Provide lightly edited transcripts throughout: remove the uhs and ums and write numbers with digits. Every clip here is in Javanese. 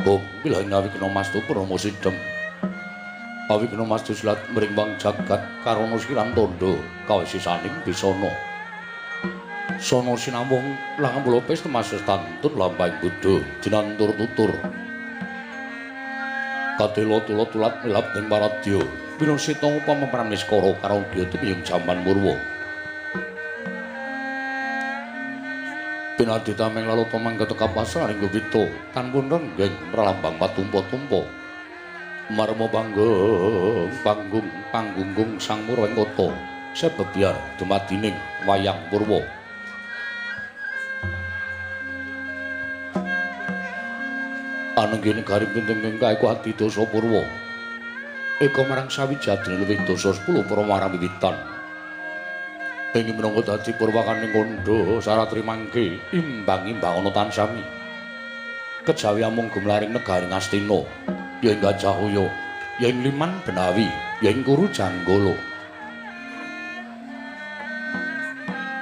Om wilahi nawikna mastu purama sidhem. Awikna mastu silat mrimbang jagat karana siran tandha kawesisaning bisana. Sono sinamung langan pulopes temasih tantun lampahing buddha dinantur tutur. Kadela tula tulat milap ing paradya pinasita upama pramniskara karogya tumiyung jaman purwa. Pinadi tameng laluta manggata kapasaring gupita tanpun renggeng pralambang patumpa-tumpa. Marma panggung panggung panggunggung sang murwing kota sebebyar dumadining wayang purwa. Anenggene garing pinten kaiku adidasa purwa. Eka marang sawijadine luwih dasa 10 para marang wiwitan. Ing minangka dadi purwakaning kandha saratri mangke imbang-imbang ana tansami. Kejawi amung gumlaring negari Ngastina, ya ing Gajahaya, ya ing Liman Benawi, ya ing Kuru Janggala.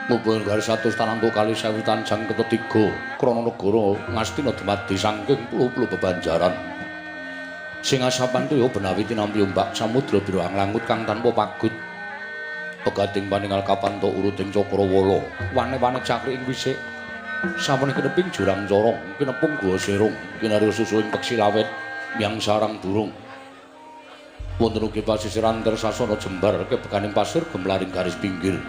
Mubeng garis 100 tanantu kali sewu tanjang ketetiga krana negara Ngastina dumadi saking puluh-puluh bebanjaran. Sing asapan toya Benawi tinampi ombak samudra biru anglangut kang tanpa pagut. Pegating paningal kapanto uruting cakrawala, wane-wane cakri ing wisik. Sampun kineping jurang corong, kinepung guwa serung, kinarya susu ing peksi lawet, miyang sarang burung. Wonten ugi pasisiran tersasana jembar kebekaning pasir gemlaring garis pinggir.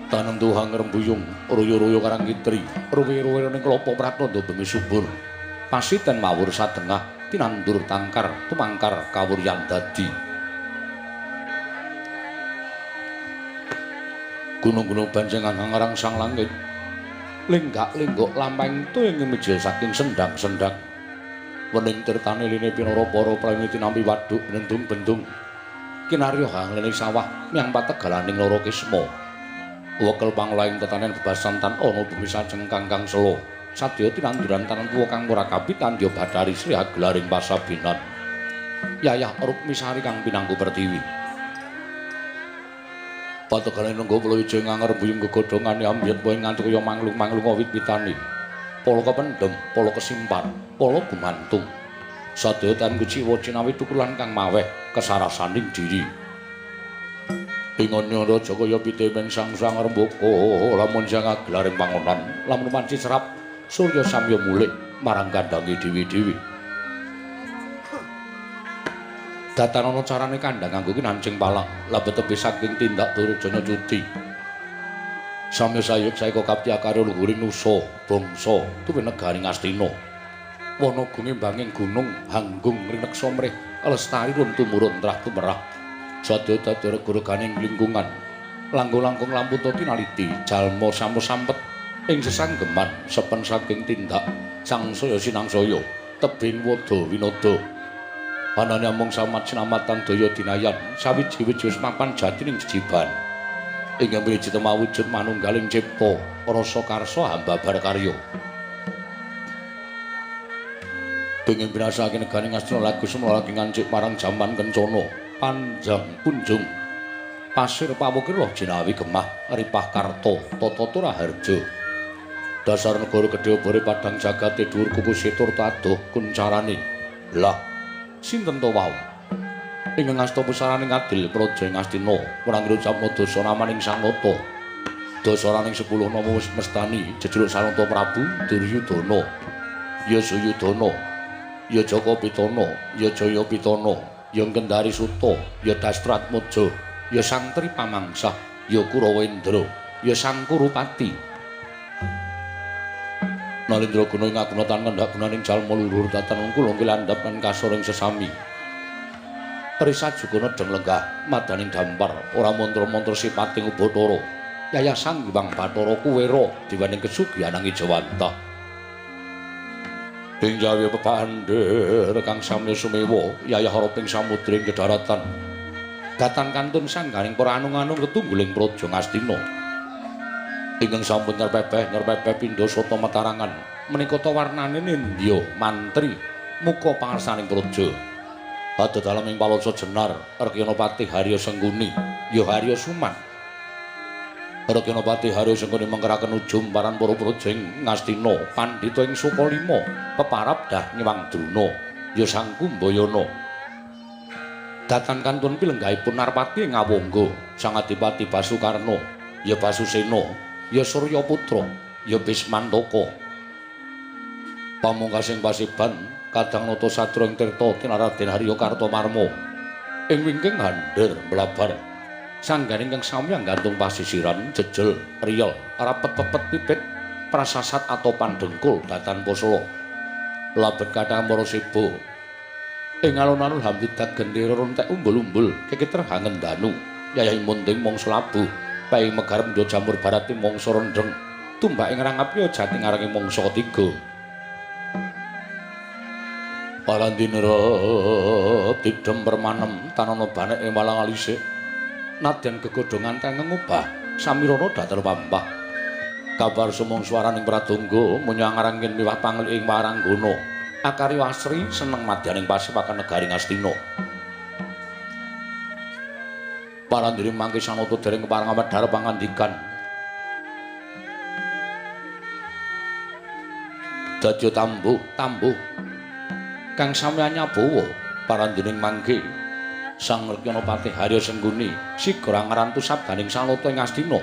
Tanem tuhang rembuyung, ruyu-ruyu karang kitri, ruwi-ruwi ning klopo pratandha bumi subur. Pasiten mawur satengah, tinandur tangkar, tumangkar kawuryan dadi. Gunung-gunung banjengan hangarang sang langit, lenggak-lenggok lampahing toya ngemijil saking sendang-sendang. Wening tirtane line pinara para pramila tinampi waduk bendung-bendung. Kinarya hanglene sawah miyang pategalaning loro kisma. Wekel panglaing tetanen bebasan tan ana bumi sajeng kangkang sela. Sadya tinanduran tanan tuwa kang ora kapitan ya Bathari Sri agelaring pasabinan. Yayah Rukmisari kang pinangku pertiwi. Pategale nenggo Pulawijaya nganger buyung gegodhongane ambyet wae nganti kaya manglung-manglung wit-witane. Pala kependhem, pala kesimpan, pala gumantung. Sadaya tan kuciwa cinawi tukulan kang maweh kesarasaning diri. Ing anya raja kaya pite men sang-sang rembaka lamun sang agelaring pangonan, lamun panci serap surya samya mulih marang kandhange dewi-dewi. Datanana carane kandhang nganggo kinancing palang, labet tepi saking tindak Durjana cuti. Samya sayuk saeka kapti akarya luhuring nusa, bangsa, tuwi negari Ngastina. Wana gumimbanging gunung hanggung rineksa mrih lestari run tumurun trah tumerah. Sadaya dadi rega-reganing lingkungan. Langkung-langkung lampu tinaliti jalma samya sampet ing sesanggeman sepen saking tindak sangsaya sinangsaya tebing wada winada. Anane amung samat sinamatan daya dinayan sawiji-wiji wis mapan jatining jejiban. Ingkang wiji temawujud manunggaling cipta rasa karsa hambabar karya. Pengin binasake negari Ngastina lagu semula lagi ngancik marang jaman kencana panjang punjung. Pasir pawukir loh jinawi gemah ripah karta tata raharja. Dasar negara gedhe obore padang jagate dhuwur kupu situr taduh kuncarane. Lah sinten to wau? Ingkang asta pusarane ngadil praja Ngastina, perang ngucapna dasa namaning Sanata. Dasaraning 10 nama wis mestani jejuluk Sanata Prabu Duryudana, ya Suyudana, ya Jaka Pitana, ya Jaya Pitana, ya Kendari Suta, ya Dastratmaja, ya Santri Pamangsah, ya Kurawendra, ya Sang Kurupati. Nalendra guna ing aguna tan kendhak gunaning jalma luhur tatan wungkul landhap lan kasor ing sesami. Risa jugana deng lenggah madaning dampar ora mantra-mantra sipating ubathara. Yayah Sang Hyang Bathara Kuwera diwaning kesugihan ing Jawantah. Ing jawi pepandher kang samya sumewa yayah haraping samudra ing kedaratan. Datan kantun sangganing para anung-anung tetungguling praja Ngastina. Ingkang sampun nyerpepeh pindha sata metarangan menika ta warnane nindya mantri muka pangarsaning praja. Pada dalem ing Paloca Jenar Rekyana Patih Harya Sengkuni ya Harya Suman. Rekenapati Harya Sengkuni mengkeraken ujum paran para praja ing Ngastina pandhita ing Sukalima peparab dah Nyiwang Druna ya Sang Kumbayana datan kantun pilenggahipun Narpati ing Awangga Sang Adipati Basukarna ya Basusena ya Suryaputra ya Bismantaka pamungkasing pasiban kadang nata satra ing tirta Raden Harya Kartomarma ing wingking handhir mlabar sangganing kang samyang gantung pasisiran jejel riyel rapet pepet pipit prasasat atau pandengkul datan posala labet kathah para seba ing alun-alun hamdudak gendera rontek umbul-umbul kekiter hangen danu yayahi munting mangsa labuh paing megar mendha jamur barate mangsa rendheng tumbak ing rangapya jati ngarangi mangsa ketiga palandinera tidhem permanem tanana banek ing walang alisik nadyan gegodhongan kang ngubah samirana datel pampah kabar sumung swaraning pradonga munyang ngarangin miwah panglik ing waranggana akarya asri seneng madyaning pasepakan negari Ngastina parandiri mangke sanata dereng kepareng wedhar pangandikan dadya tambuh tambuh kang samya nyabawa parandining mangke Sang Rekenapati Harya Sengguni sigra ngrantu sabdaning sanata ing Ngastina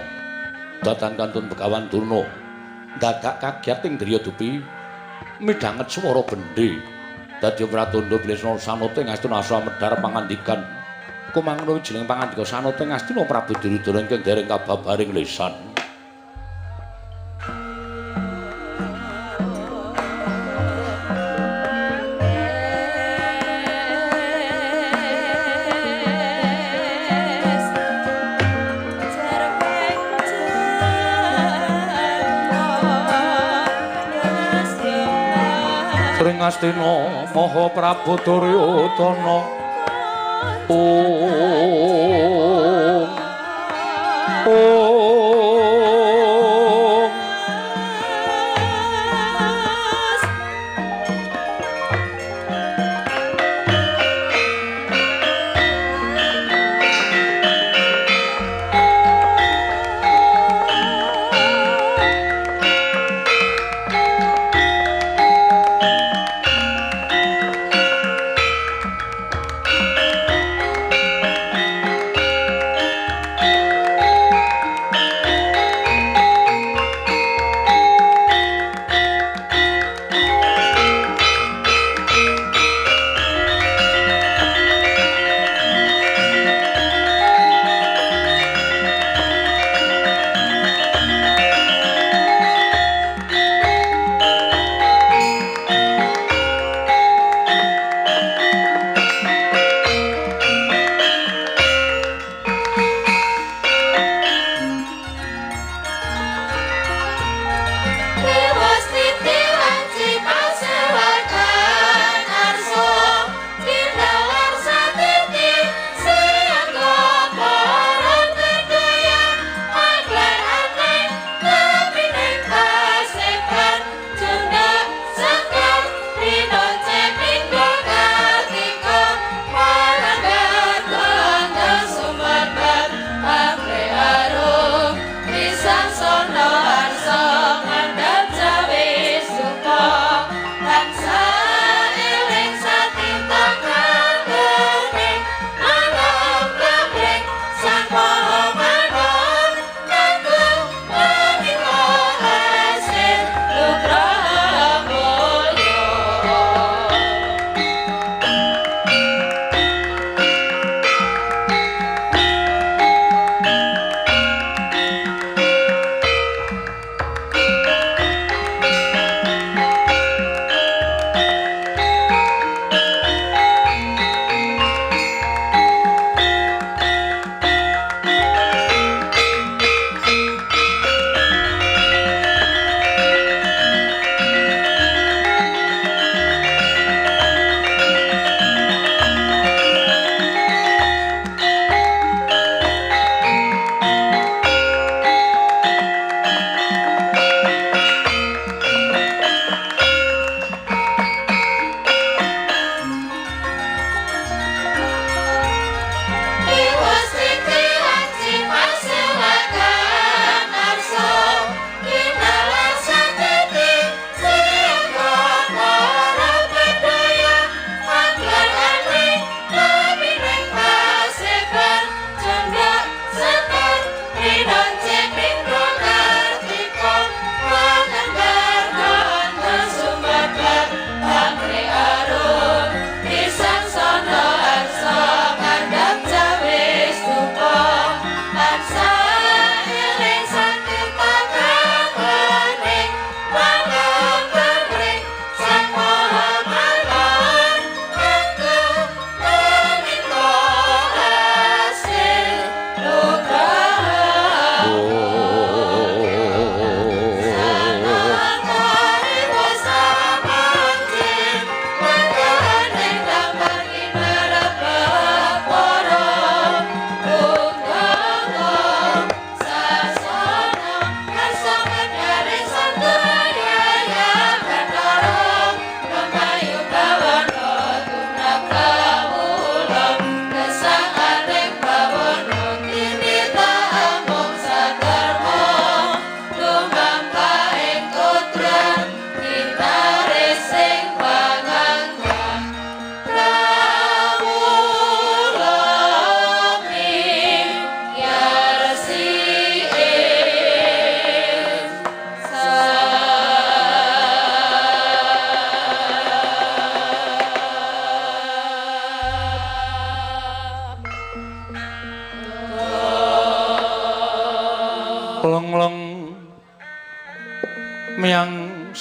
datan kantun Begawan Durna dadak kagyat ing driya dupi midhanget swara bendhe dadi pratandha bilih sanata ing Ngastina asa medhar pangandikan kumangna wijining pangandika sanata ing Ngastina Prabu Duryudana ingkang dereng kababaring lesan. Sring Ngastina Maha Prabu Duryudana Om Om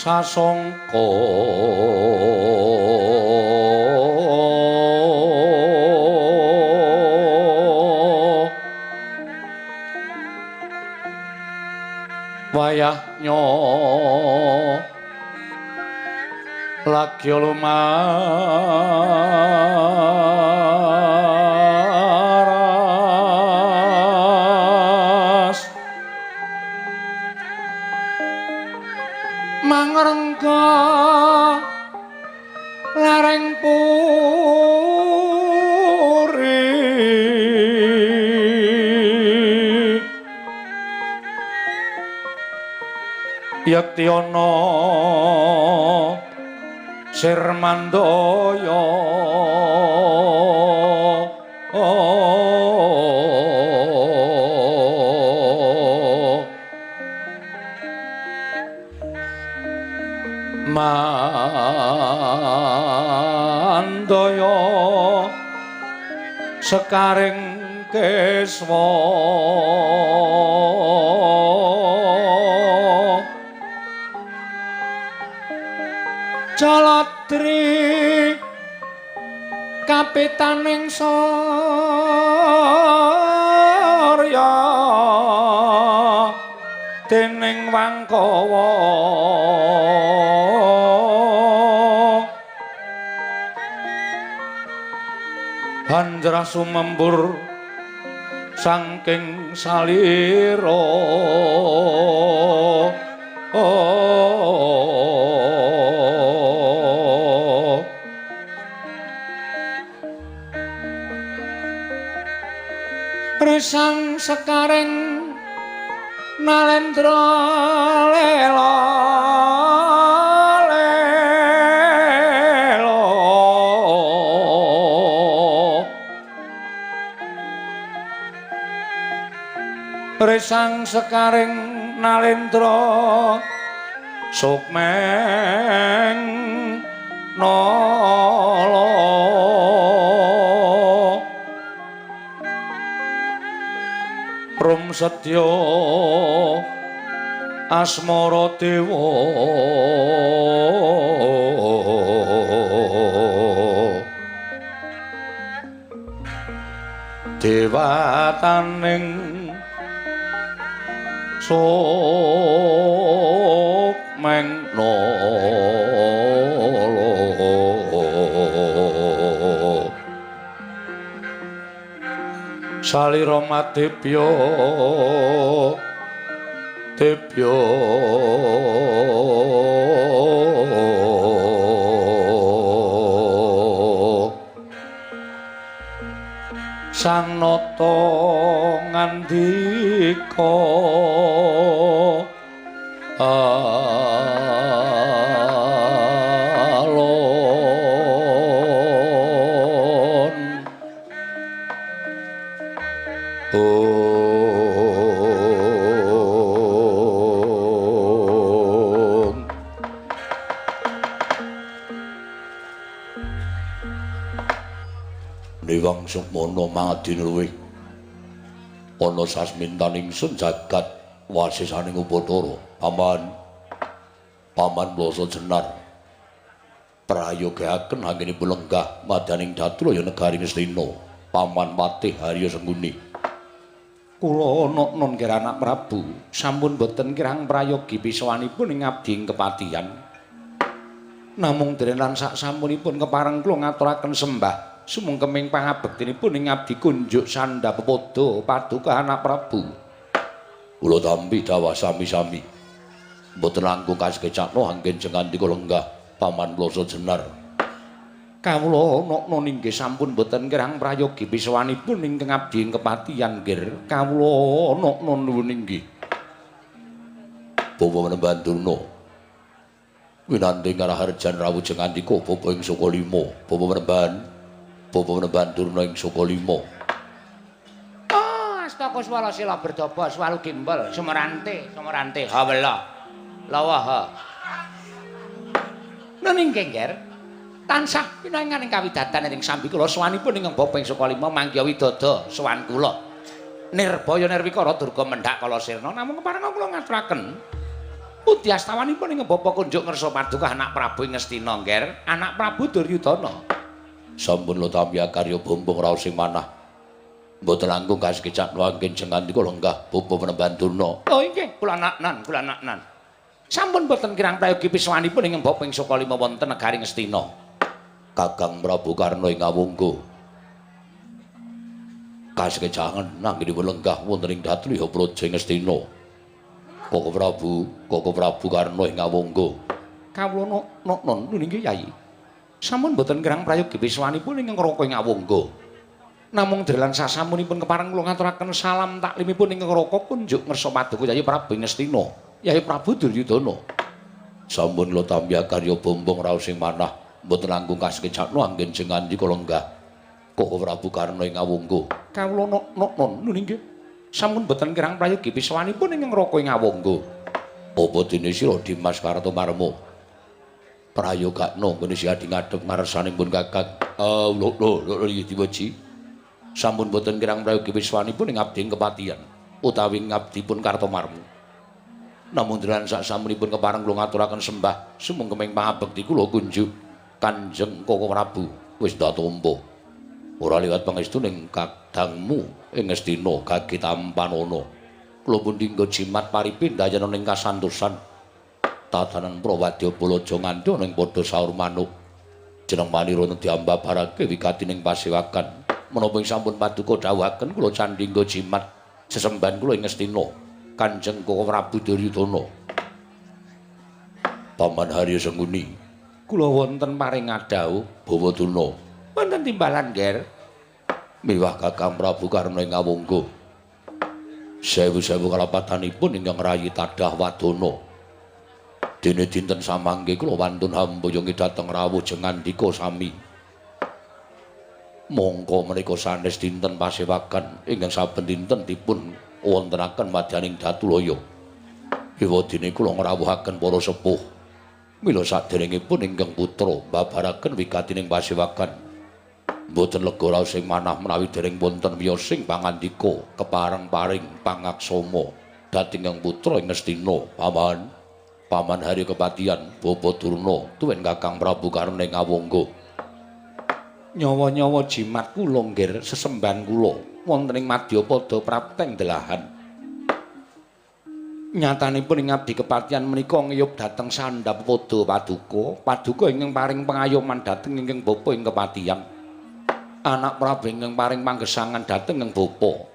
Sasongko wayahnya lagi lumaras mangrengga lareng puri yekti ana Sirmandaya Mandaya sekaring keswa Jaladri kapitaning surya dening Wangkawa Hanjra sumembur saking salira. Resang sekaring nalendra lela lela Resang sekaring nalendra sukmeng nala Rum setya asmara dewa dewataning sukmeng nala Salira madebya debya Sang Nata ngandika alon Om Niwang Sukmana mangadin luwih ana sasmintaning ingsun jagat wasisaning Upacara. Paman, Paman Blasa Jenar prayogaken anggenipun lenggah madyaning Datulaya negari Ngastina. Paman Patih Harya Sengkuni. Kula non nggih anak Prabu sampun boten kirang prayogi pisawanipun ing abdi ing kepatihan. Namung dene lan sak sampunipun kepareng kula ngaturaken sembah sumungkeming pangabektinipun ing abdi kunjuk sandha pepodo paduka anak Prabu. Kula tampi dawah sami-sami. Mboten langkung kasekecakno anggen jengandika lenggah Paman Blasa Jenar. Kawula nokno inggih sampun boten kirang prayogi pisawanipun ingkang abdi ing kepatihan nggih. Kawula nokno nuwun inggih. Bapak Menemban Durna winanti karaharjan rawuh jengandika bapa ing Saka Lima. Bapak Menemban, Bapak Menemban Durna ing Saka Lima. Oh, astaka swala sila berdaba swalu gimbal sumerante sumerante hawela lawa ha. Nun inggih nggih. Tansah pinangan ing kawidatan ing sambi kula sowanipun ing bapa ing Saka Lima manggiya widada sowan kula. Nirbaya nirwikara durga mendhak kala sirna namung kepareng kula ngaturaken Pundi astawanipun ing Bapa kunjuk ngersa paduka anak Prabu Ngastina, Ngger, anak Prabu Duryudana. Sampun lo tampi karya bumbung raos sing manah. Mboten langkung kasekecakno anggen jengandika lenggah bapa Panembahan Durna. Oh inggih, kula naknan, kula naknan. Sampun boten kirang prayogi piswanipun ing Bapa ing Sukalima wonten negari Ngastina. Kakang Prabu Karna ing Awungga. Kasekecangen anggenipun lenggah wonten ing Datliya Praja Ngastina. Koko Prabu, Koko Prabu Karna ing Awungga. Kawula noknon nggih Yai. Sampun boten kirang prayogi piswanipun ing Raka ing Awungga. Namung dalan sasampunipun kepareng kula ngaturaken salam taklimipun ing Raka kunjuk ngersa paduka Yai Prabu Ngastina, Yai Prabu Duryudana. Sampun kula tampi karya bumbung raos sing manah, mboten langkung kasekecakno anggen jengandika lenggah. Koko Prabu Karna ing Awungga. Kawula noknon nggih. Sampun boten kirang prayogi piswanipun ing Raka ing Awungga. Apa dene sira Dimas Kartomarma? Prayogakno nggone si adi ngadhep ngarsanipun Kakang. Lho lho lho iki diweji. Sampun boten kirang prayogi piswanipun ing abdi kepatihan utawi ngabdipun Kartomarma. Namung dalan sasampunipun kepareng kula ngaturaken sembah sumengkeming pangabekti kula kunjuk Kanjeng Koko Prabu wis ndak tampa. Ora liwat pangestu ning kadangmu ing Ngastina gage tampanana. Kula pun dinggo jimat paripindayana ning kasantosan. Tatanan Prawadya Balaja nganti ana ing padha saur manuk. Jeneng manira diambabarake wigati ning pasewakan. Menapa ing sampun paduka dawuhaken kula candhingga jimat sesembahan kula ing Ngastina Kanjeng Koko Prabu Duryudana. Paman Harya Sengkuni, kula wonten paring adhawuh Bawa Durna. Wonten timbalan, Nger. Miwah Kakang Prabu Karna ing Awungga. Sewu-sewu kalapatanipun ingkang rayi tadah wadana. Dene dinten samangke kula wantun hamboyongi dhateng rawuh jengandika sami. Mongko menika sanes dinten pasewakan ingkang saben dinten dipun wontenaken madyaning Datulaya. Ewadene kula ngrawuhaken para sepuh. Mila saderengipun ingkang putra mbabaraken wigatining pasewakan. Mboten lega raos sing manah menawi dereng wonten wiyosing pangandika kepareng paring pangaksama dhateng ingkang putra ing Ngastina. Paman, Paman Harya Kepatihan Bapa Durna tuwin Kakang Prabu Karna ing Awungga. Nyawa-nyawa jimat kula nggir sesembahan kula wonten ing madyapada prapteng delahan. Nyatanipun ing abdi kepatihan menika ngiyup dhateng sandhap pada paduka, paduka ingkang paring pengayoman dhateng ingkang bapa ing kepatihan. Anak Prabu ingkang paring panggesangan dhateng ingkang bapa.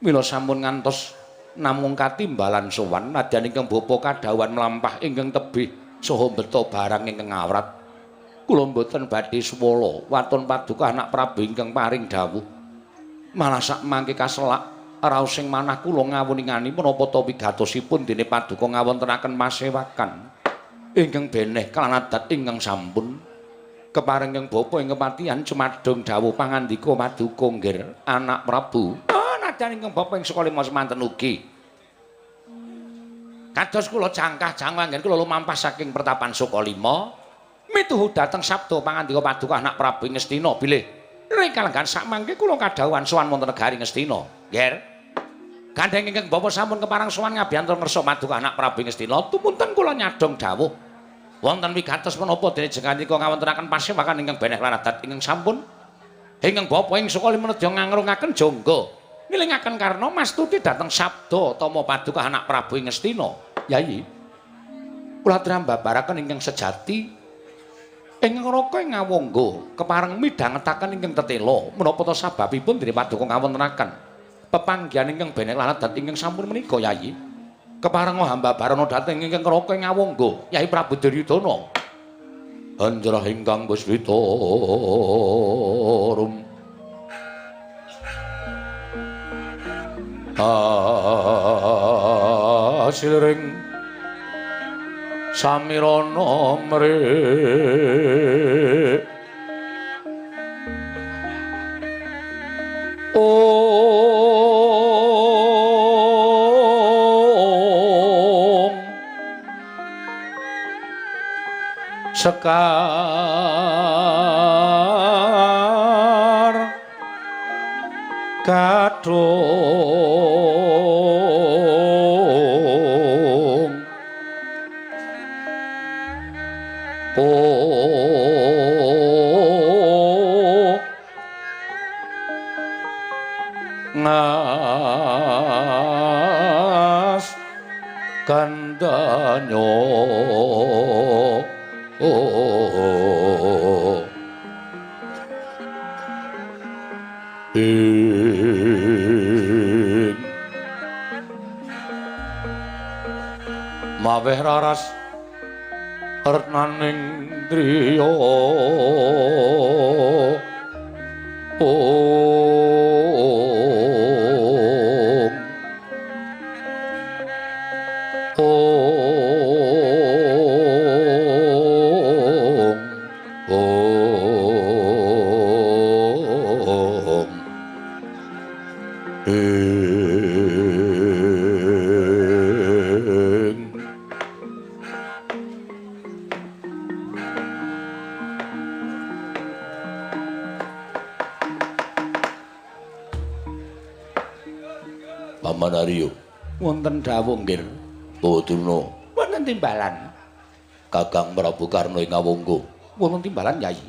Mila sampun ngantos namung katimbalan sowan nadyan ingkang bapa kadhawuhan mlampah ingkang tebih saha mbeta barang ingkang awrat. Kula mboten badhe swala waton paduka anak Prabu ingkang paring dawuh. Malah sak mangke kaselak raos sing manah kula ngawuningani menapa ta wigatosipun dene paduka ngawontenaken pasewakan ingkang beneh kelan adat ingkang sampun kepareng ingkang bapa ing kepatihan cumadung dawuh pangandika paduka nggir anak Prabu. Oh nadyan ingkang bapa ing Sukalima semanten ugi. Kados kula jangkah jangwanggen kula lumampah saking pertapan Sukalima mituhu dhateng sabda pangandika paduka anak Prabu Ngastina bilih ring kalenggan sak mangke kula kadhawuhan sowan wonten negari Ngastina. Nggih. Gandheng ingkang bapa sampun kepareng sowan ngabiyantur ngersa paduka anak Prabu Ngastina tumunten kula nyadhong dawuh wonten wigatos menapa dene jengandika ngawontenaken pasewakan ingkang beneh lan adat ingkang sampun ingkang bapa ing Sukalima nedya ngangrungaken jangga ngilingaken karna mastuti dhateng sabda tama paduka anak Prabu Ngastina. Yai, kula aturi ingkang sejati ing Raka ing Awangga kepareng midhangetaken ingkang tetela menapa ta sababipun dene paduka ngawontenaken pepanggihan ingkang beneh lan adat ingkang sampun menika Yai. Kepareng hamba barana dhateng ingkang Raka ing Awangga Yai Prabu Duryudana. Anjrah ingkang buswita rum asilring samirana mrik ong sekar kadung Ngas kandanyo ing maweh raras retnaning driya ong ong ong ing Paman Aryo Wonten dawuh nggih. Bawa Durna Wonten timbalan. Kakang Prabu Karna ing Awangga. Wonten timbalan Yai.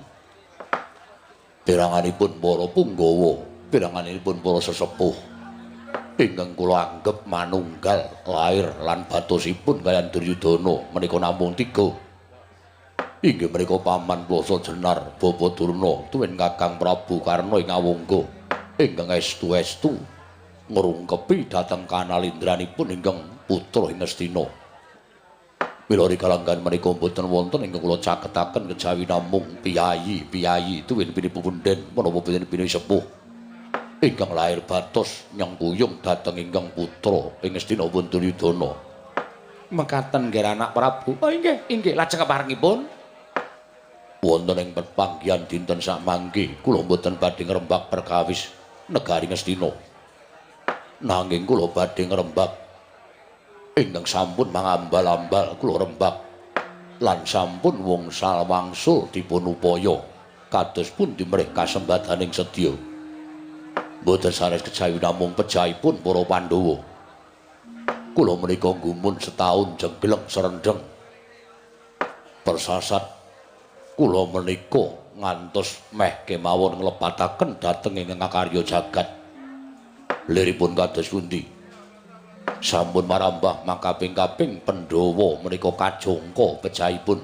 Piranganipun para punggawa, piranganipun para sesepuh ingkang kula anggep manunggal lair lan batosipun kaliyan Duryudana menika namung tiga. Inggih menika Paman Plasa Jenar, Bapa Durna tuwin Kakang Prabu Karna ing Awangga ingkang estu-estu ngrungkepi dhateng kanalindranipun ingkang putra ing Ngastina. Mila rikalanggan menika mboten wonten ingkang kula caketaken kejawi namung piyayi-piyayi tuwin pinipunden menapa pini sepuh ingkang lahir batos nyengkuyung dhateng ingkang putra ing Ngastina pun Duryudana. Mekaten nggih anak Prabu. Oh inggih, inggih lajeng keparengipun wonten ing pepanggihan dinten samangke kula mboten badhe ngrembak perkawis negari Ngastina. Nanging kula badhe ngrembak ingkang sampun mangambal-ambal kula rembak lan sampun wongsal wangsul dipun upaya kados pundi mrih kasembadaning sedya. Mboten sanes kejawi namung pejahipun para Pandhawa. Kula menika gumun setahun jenggleng serendeng. Persasat kula menika ngantos meh kemawon nglepataken dhateng ingkang akarya jagat. Liripun kados pundi? Sampun marambah makaping-kaping Pandhawa menika kajongka pejahipun.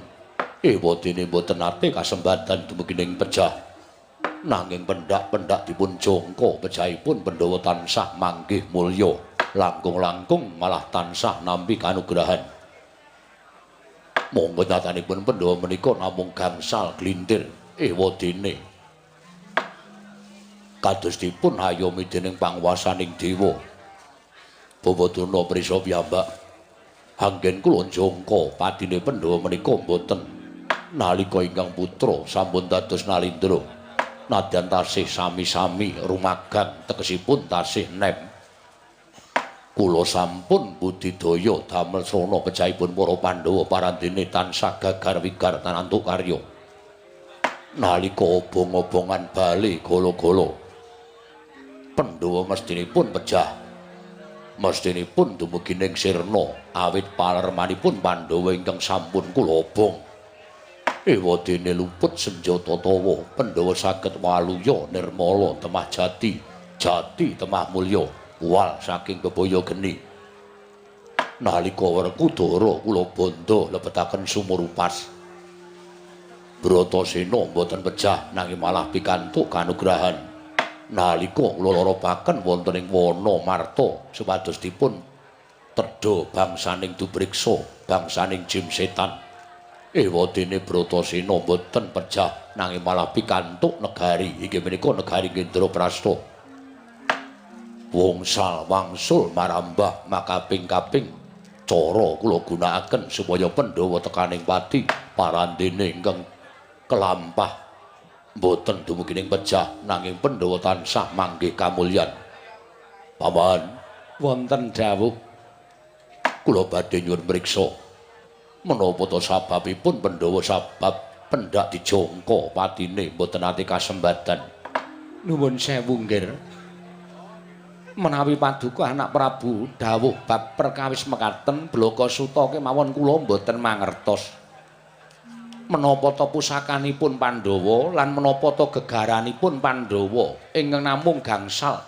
Ewadene mboten nate kasembadan dumugi ing pejah. Nanging pendak-pendak dipun jongka pejahipun Pandhawa tansah manggih mulya, langkung-langkung malah tansah nampi kanugrahan. Monggo nyatanipun Pandhawa menika namung gangsal glintir. Ewadene kados dipun hayomi dening panguwasaning dewa. Bawa Durna prisa piyambak anggen kula jangka patine Pandhawa menika mboten nalika ingkang putra sampun dados nalindra nadyan tasih sami-sami rumagang tegesipun tasih nem. Kula sampun budidaya damel srana pejahipun para Pandhawa parandene tansah gagar wigar tanantuk karya. Nalika obong-obongan bali gala-gala Pandhawa mestinipun pejah, mestinipun dumugi ning sirna awit palermanipun Pandhawa ingkang sampun kula obong. Ewadene luput senjata tawa Pandhawa saged waluya nirmala temah jati, jati temah mulya wal saking bebaya geni. Nalika Werkudara kula bandha lebetaken sumur upas. Bratasena mboten pejah nanging malah pikantuk kanugrahan. Nalika kula loropaken wonten ing wana marta supados dipun tedha bangsaning Dubriksa, bangsaning jim setan. Ewadene Bratasena mboten pejah nanging malah pikantuk negari inggih menika negari Indraprasta. Wongsal wangsul marambah makaping-kaping cara kula gunakaken supaya Pandhawa tekaning pati parandene ingkang kelampah mboten dumugi ing pejah nanging Pandhawa tansah manggih kamulyan. Paman, wonten dawuh kula badhe nyuwun mriksa menapa ta sababipun Pandhawa sabab pendak dijangka patine mboten nate kasembadan. Nuwun sewu nggih. Menawi paduka anak Prabu dawuh bab perkawis mekaten blaka suta kemawon kula mboten mangertos. Menapa ta pusakanipun Pandhawa lan menapa ta gegaranipun Pandhawa ingkang namung gangsal.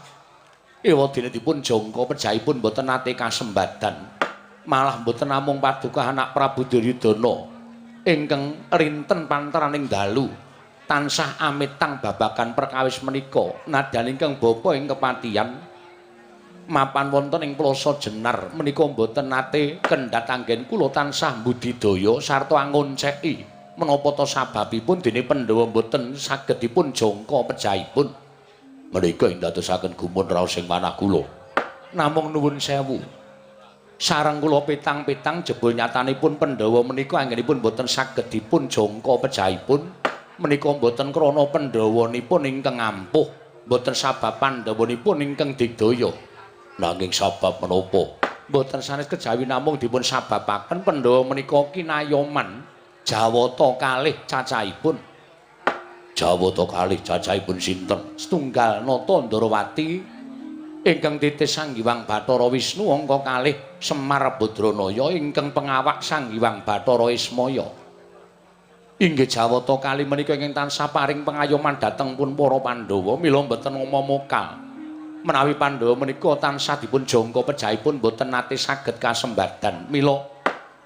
Ewadene dipun jangka pejahipun boten nate kasembadan. Malah boten namung paduka anak Prabu Duryudana ingkang rinten panteraning dalu tansah amitang babagan perkawis menika nadyan ingkang bapa ing kepatihan mapan wonten ing Plaza Jenar menika boten nate kendhat anggen kula tansah mbudidaya sarta angonceki. Menapa ta sababipun dene Pandhawa boten saged dipun jangka pejahipun? Menika ing dadosaken gumun raos ing manah kula. Namung nuwun sewu. Sareng kula petang-petang jebul nyatanipun Pandhawa menika anggenipun boten saged dipun jangka pejahipun. Menika boten krana Pandhawanipun ingkang ampuh, boten sabab Pandhawanipun ingkang digdaya. Nanging sabab menapa? Boten sanes kejawi namung dipun sababaken Pandhawa menika kinayoman Jawata kalih cacahipun. Jawata kalih cacahipun sinten? Setunggal Nata Ndarawati ingkang titis Sang Hyang Bathara Wisnu, angka kalih Semar Badranaya ingkang pengawak Sang Hyang Bathara Ismaya. Inggih Jawata kalih menika ingkang tansah paring pengayoman dhateng pun para Pandhawa, mila mboten ngomong mokal. Menawi Pandhawa menika tansah dipun jangka pejahipun mboten nate saged kasembadan. Mila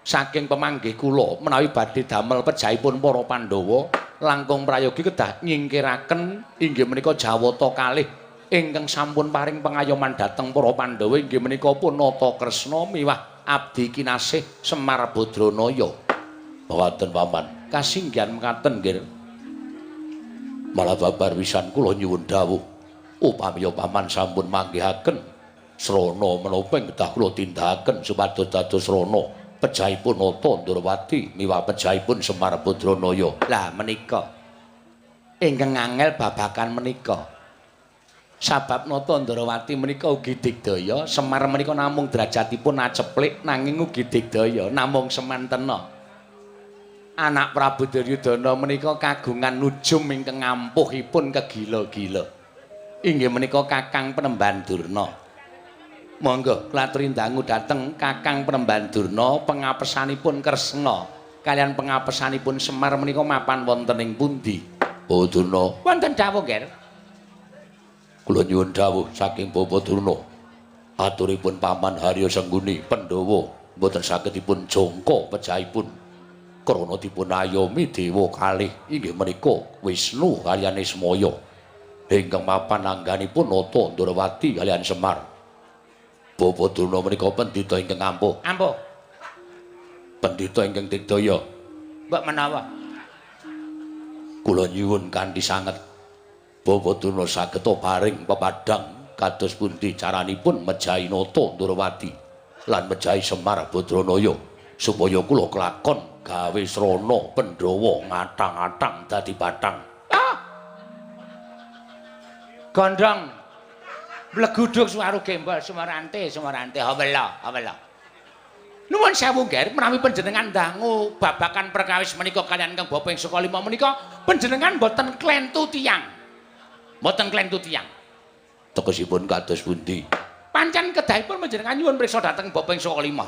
saking pemanggih kula menawi badhe damel pejahipun para Pandhawa langkung prayogi kedah nyingkiraken inggih menika Jawata kalih ingkang sampun paring pengayoman dhateng para Pandhawa inggih menika pun Nata Kresna miwah abdi kinasih Semar Badranaya. Mekaten paman, kasinggihan mekaten nggih. Malah babar wisan kula nyuwun dawuh upami paman sampun manggihaken srana menapa ing kedah kula tindakaken supados dados srana pejahipun Nata Ndarawati miwah pejahipun Semar Badranaya. Lah menika ingkang angel babagan menika. Sabab Nata Ndarawati menika ugi digdaya, Semar menika namung derajatipun aceplik nanging ugi digdaya, namung semantena. Anak Prabu Duryudana menika kagungan nujum ingkang ampuhipun kegila-gila. Inggih menika Kakang Penemban Durna. Monggo kula aturi dangu dhateng Kakang Penemban Durna pengapesanipun Kresna kaliyan pengapesanipun Semar menika mapan wonten ing pundi? Oh Durna, wonten dawuh nggih. Kula nyuwun dawuh saking Bapak Durna. Aturipun Paman Harya Sengguni Pandhawa mboten saged dipun jangka pejahipun krana dipun ayomi dewa kalih inggih menika Wisnu kaliyan Ismaya ingkang mapan angganipun Nata Ndarawati kaliyan Semar. Bapak Durna menika pendhita ingkang ampuh. Ampuh. Pendhita ingkang digdaya. Mbok menawa. Kula nyuwun kanthi sanget Bapak Durna saged paring pepadhang kados pundi caranipun mejahi Nata Ndarawati lan mejahi Semar Badranaya supaya kula kelakon gawe srana Pandhawa ngathang-athang dadi bathang. Ah. Gondhong mleguduk suwaru gembol sumarante sumarante hawela hawela. Nuwun sewu nggih menawi panjenengan dangu babagan perkawis menika kaliyan ingkang bapa ing Sukalima menika panjenengan boten klentu tiyang. Mboten klentu tiyang. Tegesipun kados pundi? Pancen kedahipun panjenengan nyuwun priksa dhateng bapa ing Sukalima.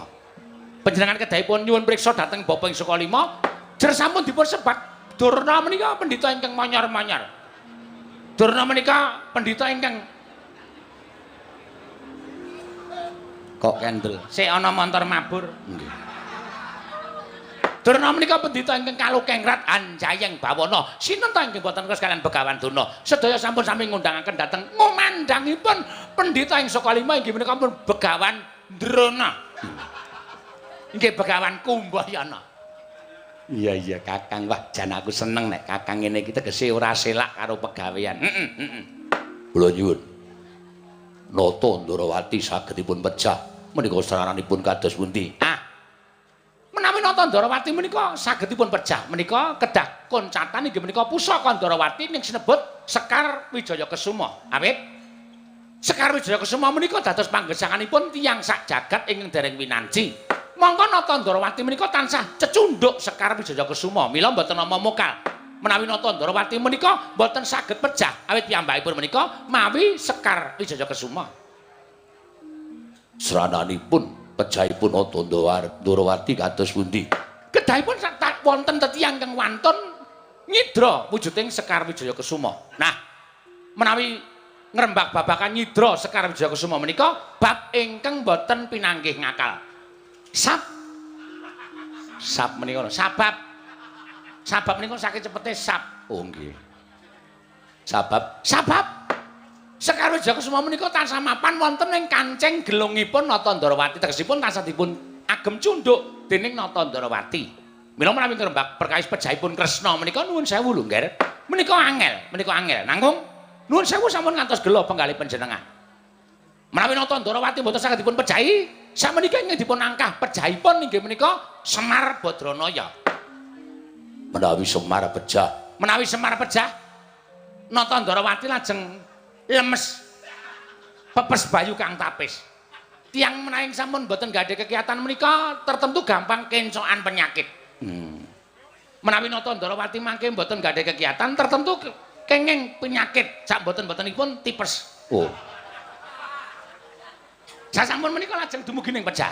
Panjenengan kedahipun nyuwun priksa dhateng bapa ing Sukalima, jer sampun dipun sebat Durna menika pendhita ingkang manyor-manyor. Durna menika pendhita ingkang kok kendel. Sik ana montor mabur. Nggih. Durna menika pendhita ingkang kalukengrat anjayeng bawana. Sinten ta ingkang boten kos kaliyan Begawan Durna? Sedaya sampun sami ngundangaken dhateng ngumandhangipun pendhita ing Sukalima inggih menika pun Begawan Drona. Inggih Begawan Kumbayana. Iya iya Kakang, wah jan aku seneng nek Kakang ngene iki tegese ora selak karo pegawean. Heeh heeh. Kula nyuwun. Nata Ndarawati sagedipun pejah menika saranipun kados pundi? Ah. Menawi Nata Ndarawati menika sagedipun pejah menika kedah koncatan inggih menika pusaka Ndarawati ing sinebut Sekar Wijaya Kesuma. Awit Sekar Wijaya Kesuma menika dados panggesanganipun tiyang sak jagat ingkang dereng winanji. Mongko Nata Ndarawati menika tansah cecunduk Sekar Wijaya Kesuma. Mila mboten nama mokal. Menawi Nata Ndarawati menika mboten saged pejah awit piyambakipun menika mawi Sekar Wijaya Kesuma. Srananipun pejahipun Nata Ndarawati kados pundi? Kedahipun wonten tetiyang ingkang wantun nyidra wujuding Sekar Wijaya Kesuma. Nah, menawi ngrembak babagan nyidra Sekar Wijaya Kesuma menika bab ingkang boten pinanggih ngakal. Sab sab menika lho, sabab. Sabab menika saking cepete sab. Oh nggih. Sabab sabab Sekar Wijaya Kesuma menika tansah mapan wonten ing kancing gelungipun Nata Ndarawati, tegesipun tansah dipun agem cunduk dening Nata Ndarawati. Mila menawi ngrembak perkawis pejahipun Kresna menika nuwun sewu lho, Ngger. Menika angel, menika angel. Nanggung nuwun sewu sampun ngantos gela penggalih panjenengan. Menawi Nata Ndarawati mboten saged dipun pejahi, sakmenika ingkang dipun angkah pejahipun inggih menika Semar Badranaya. Menawi Semar pejah, menawi Semar pejah, Nata Ndarawati lajeng lemes pepes bayu kang tapis. Tiyang menawi sampun mboten gadhah kegiatan menika tertentu gampang kencokan penyakit. Menawi Nata Ndarawati mangke mboten gadhah kegiatan tertentu kenging penyakit sak mboten-mbotenipun tipes. Oh. Sasampun menika lajeng dumugi ning pejah.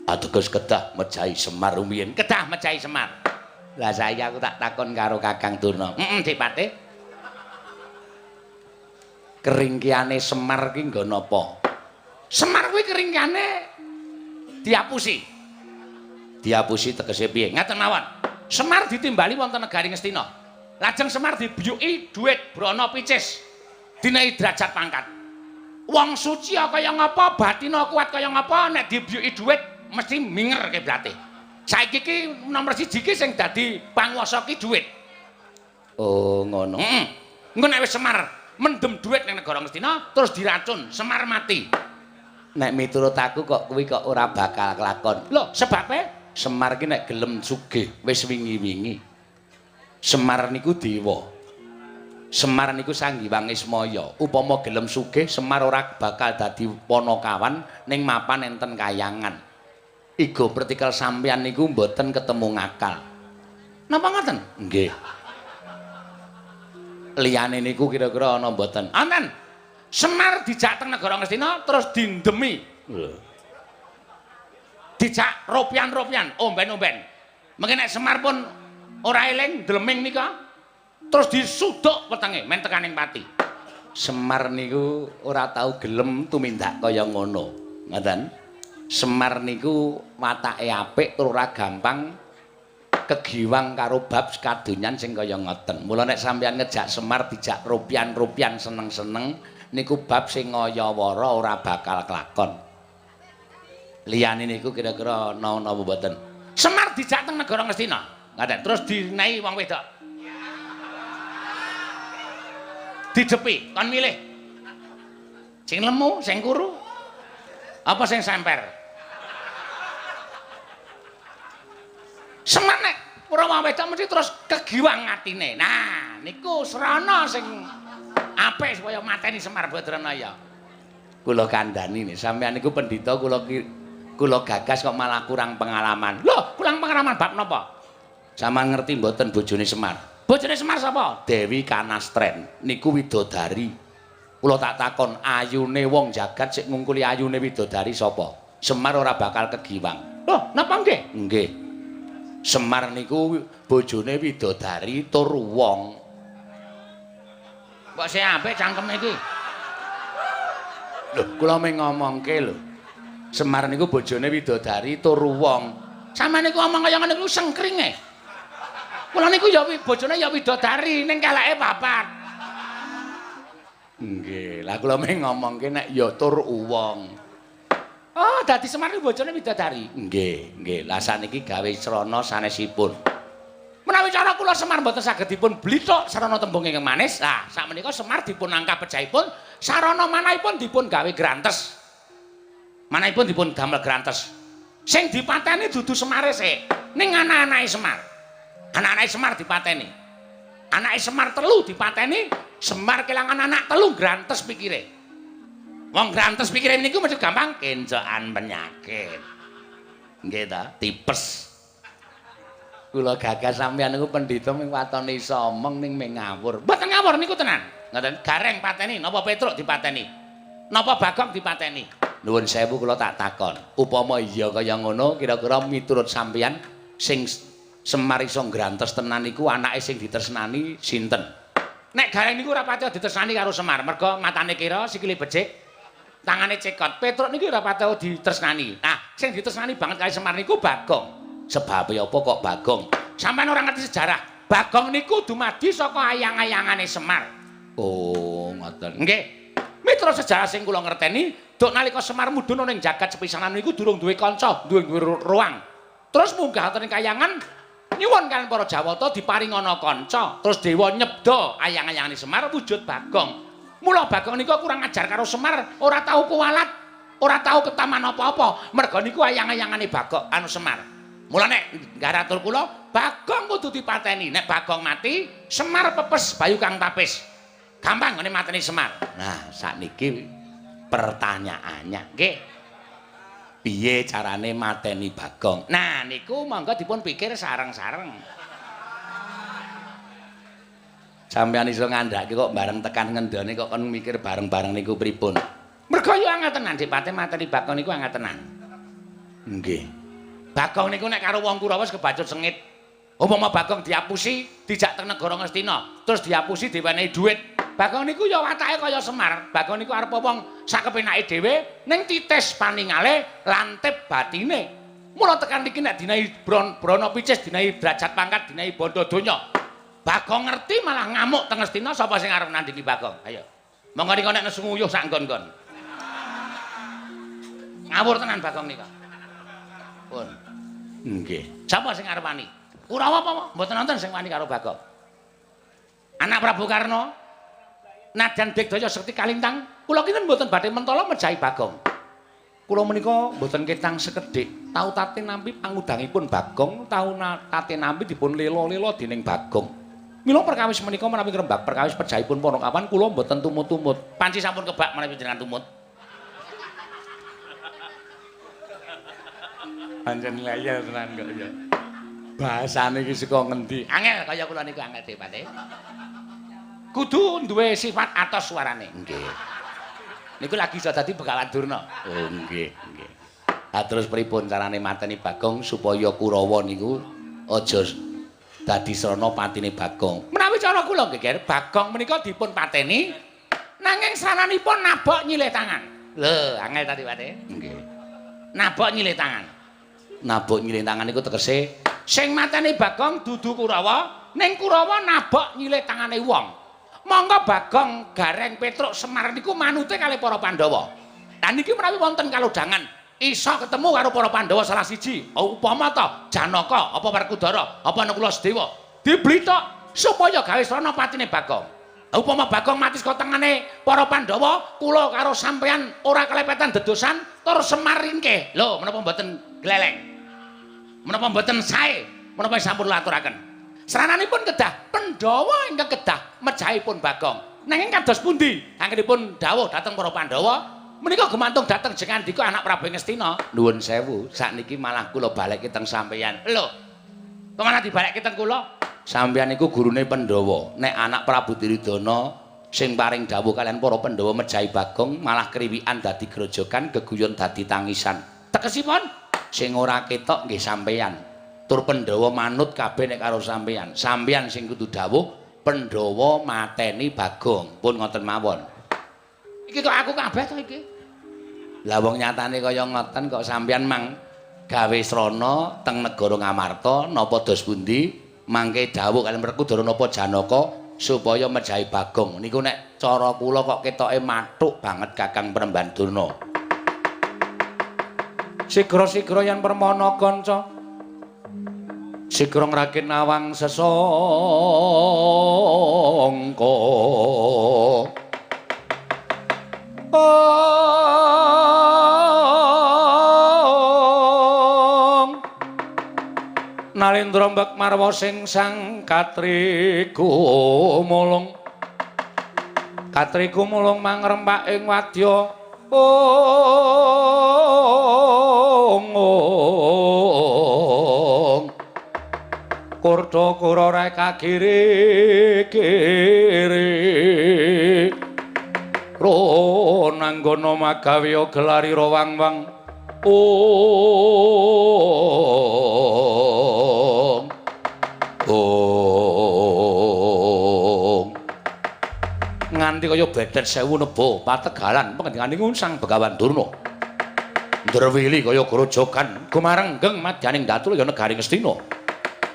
Ateges kedah mejahi Semar rumiyin. Kedah mejahi Semar. Lah saiki aku tak takon karo Kakang Durna. Heeh, Dik Patih. Keringkiane Semar ki nggo napa? Semar kuwi keringkiane diapusi. Diapusi tegese piye? Ngaten mawon. Semar ditimbali wonten negari Ngastina. Lajeng Semar dibiyuki dhuwit brana picis. Dinehi derajat pangkat. Wong suci kaya ngapa, batina kuat kaya ngapa, nek dibiyuki dhuwit mesti minger kiblate. Saiki ki nomor 1 ki sing dadi panguwasa ki dhuwit. Oh, ngono. Heeh. Engko nek wis Semar mendem dhuwit ning negara Ngastina terus diracun, Semar mati. Nek miturut aku kok kuwi kok ora bakal kelakon. Lho, sebabe Semar ki nek gelem sugih wis wingi-wingi. Semar niku dewa. Semar niku Sang Hyang Ismaya. Upama gelem sugih, Semar ora bakal dadi panakawan ning mapan enten kayangan. Igo pertikel sampeyan niku mboten ketemu ngakal. Napa ngoten? Nggih. Liyane niku kira-kira ana mboten? Wonten. Semar dijak teng negara Ngastina terus dindemi. Lho. Dijak ropian-ropian, omben-omben. Mengke nek Semar pun ora eling dleming nika terus disuduk wetenge men tekaning pati. Semar niku ora tau gelem tumindak kaya ngono. Ngoten. Semar niku watake apik tur ora gampang kegiwang karo bab kadonyan sing kaya ngoten. Mula nek sampeyan ngejak Semar dijak ropian-ropian seneng-seneng niku bab sing ngaya-wara ora bakal kelakon. Liyane niku kira-kira ana napa mboten? Semar dijak teng negara Ngastina. Ngaten, terus dinehi wong wedok. Didepi, kon milih. Sing lemu, sing kuru, apa sing semper? Semar nek ora wong wedok mesti terus kegiwang atine. Nah, niku srana sing apik supaya mateni Semar Badranaya. Kula kandhani nih, sampeyan niku pendhita kula gagas kok malah kurang pengalaman. Lho, kurang pengalaman bab napa? Sampeyan ngerti mboten bojone Semar? Bojone Semar sapa? Dewi Kanastren niku widodari. Kula tak takon, ayune wong jagat sik ngungkuli ayune widodari sapa? Semar ora bakal kegiwang. Lho, napa nggih? Nggih. Semar niku bojone widodari tur wong. Mbok sing apik cangkeme iki. Lho, kula mung ngomongke lho. Semar niku bojone widodari tur wong. Sampeyan niku omong kaya ngene niku sengkringe. Kula niku ya bojone ya widodari ning keleke papat. Nggih, lah kula mung ngomongke nek ya tur wong. Oh, dadi Semar niku bojone widodari. Nggih, nggih. Lah saniki gawe srana sanesipun. Menawi cara kula Semar mboten saged dipun blithuk sarana tembung ingkang manis. Lah, sakmenika Semar dipun angkah pejahipun, sarana manahipun dipun gawe grantes. Manahipun dipun damel grantes. Sing dipateni dudu Semare sik, ning anak-anake Semar. Anak-anake Semar dipateni. Anake Semar telu dipateni, Semar kelangan anak telu grantes pikire. Wong grantes pikire niku mesti gampang kencokan penyakit. Nggih ta, tipes. Kula gagas sampeyan niku pendhita ming watone iso omong ning ming ngawur. Mboten ngawur niku tenan. Ngoten, Gareng pateni, napa Petruk dipateni? Napa Bagong dipateni? Nuwun sewu kula tak takon. Upama iya kaya ngono, kira-kira miturut sampeyan Sing Semar iso nggrantes tenan niku anake sing ditresnani sinten? Nek Gareng niku ora pati ditresnani karo Semar, mergo matane kira, sikile becik, tangane cekot. Petruk niku ora pati ditresnani. Nah, sing ditresnani banget kali Semar niku Bagong. Sebabe apa kok Bagong? Sampeyan ora ngerti sejarah. Bagong niku dumadi saka ayang-ayangane Semar. Oh, ngoten. Nggih. Mitra sejarah sing kula ngerteni, duk nalika Semar mudhun ning jagat sepisanan niku durung duwe kanca, duwe ruang. Terus munggah wonten ing kayangan nyuwun kaliyan para Jawata diparingana kanca. Terus dewa nyebda ayang-ayangane Semar wujud Bagong. Mula Bagong niku kurang ajar karo Semar, ora tau kuwalat, ora tau ketaman apa-apa. Merga niku ayang-ayangane Bagong anu Semar. Mula nek ngaratur kula, Bagong kudu dipateni. Nek Bagong mati, Semar pepes bayu kang tapis. Gampang ngene mateni Semar. Nah, sakniki pertanyaannya, nggih. Piye carane mateni Bagong? Nah, niku monggo dipun pikir sareng-sareng. Sampeyan iso ngandhake kok bareng tekan ngendone kok kon mikir bareng-bareng niku pripun? Mergo yo angel tenan Dipate mateni Bagong niku angel tenan. Nggih. Bagong niku nek karo wong Kurawa wis kebacut sengit. Umpama Bagong diapusi dijak teng negara Ngastina, terus diapusi diwenehi dhuwit. Bagong niku ya watake kaya Semar. Bagong niku arep wong sakepenake dhewe ning titis paningale lantip batine. Mula tekan iki nek dinahi brana picis, dinahi derajat pangkat, dinahi bondo donya. Bagong ngerti malah ngamuk teng Ngastina, sapa sing arep nandingi Bagong? Ayo. Monggo nika nek nesu nguyuh sak nggon-nggon. Ngawur tenan Bagong nika. Pun. Nggih. Sapa sing arep wani? Kurawa apa? Mboten nonton sing wani karo Bagong. Anak Prabu Karna Nadyan Digdaya Sekti Kalintang, kula kinten mboten badhe mentala mejahi Bagong. Kula menika mboten ketang sekedhik, tau tate nampi pangudangipun Bagong, tau tate nampi dipun lela-lela dening Bagong. Mila perkawis menika menawi ngrembak perkawis pejahipun Panakawan kula mboten tumut-tumut. Panci sampun kebak menawi jenengan tumut. Pancen leyel tenan kok ya. Bahasane iki saka ngendi? Angel kaya kula niku angel Dipate. Kudu duwe sifat atos suarane. Nggih. Niku lagi iso dadi Begawan Durna. Oh nggih, nggih. Ha terus pripun carane mateni Bagong supaya Kurawa niku aja dadi srana patine Bagong? Menawi cara kula nggih, Ger, Bagong menika dipun pateni nanging srananipun nabok nyilih tangan. Lho, angel ta Dipate? Nggih. Nabok nyilih tangan. Nabok nyilih tangan niku tegese sing mateni Bagong dudu Kurawa, ning Kurawa nabok nyilih tangane wong. Monggo Bagong, Gareng, Petruk, Semar niku manute kalih para Pandhawa. Lah niki menawi wonten kalodhangan iso ketemu karo para Pandhawa salah siji, upama ta Janaka, apa Werkudara, apa Nakula Sedewa, diblitok supaya gawe srana patine Bagong. Upama Bagong mati saka tengane para Pandhawa, kula karo sampeyan ora kelepetan dedosan tur Semar ringkih. Lho, menapa mboten gleleng? Menapa mboten sae? Menapa sampun laturaken? Srananipun kedah Pandhawa ingkang kedah mejahipun Bagong. Nanging kados pundi anggenipun dawuh dhateng para Pandhawa menika gumantung dhateng jengandika anak Prabu Ngastina. Nuwun sewu, sakniki malah kula balekke teng sampeyan. Lho. Kok malah dibalekke teng kula? Sampeyan niku gurune Pandhawa. Nek anak Prabu Duryudana sing paring dawuh kaliyan para Pandhawa mejahi Bagong malah kriwikan dadi grojogan, geguyon dadi tangisan. Tegesipun sing ora ketok nggih sampeyan. Tur Pandhawa manut kabeh nek karo sampeyan. Sampeyan sing kudu dawuh Pandhawa mateni Bagong. Pun ngoten mawon. Iki kok aku kabeh to iki? Lah wong nyatane kaya ngoten kok sampeyan mang gawe srana teng negara Ngamarta napa dos pundi mangke dawuh kaliyan Werkudara napa Janaka supaya mejahi Bagong. Niku nek cara kula kok ketoke mathuk banget Kakang Premban Durna. Sigra-sigra yen permana kanca sigra ngrakit nawang sesangka. Nalendra mbek marwa sing sang katriku mulung. Katriku mulung mangrempak ing wadya. Ong. Kurda kura reka kiri kiri. Ronanggana magawe gelari rawang-wang. Ong. Kinanti kaya bedet sewu neba pategalan pengendikaning Sang Begawan Durna. Ndrewili kaya grojogan gumarenggeng madyaning Datulaya negari Ngastina.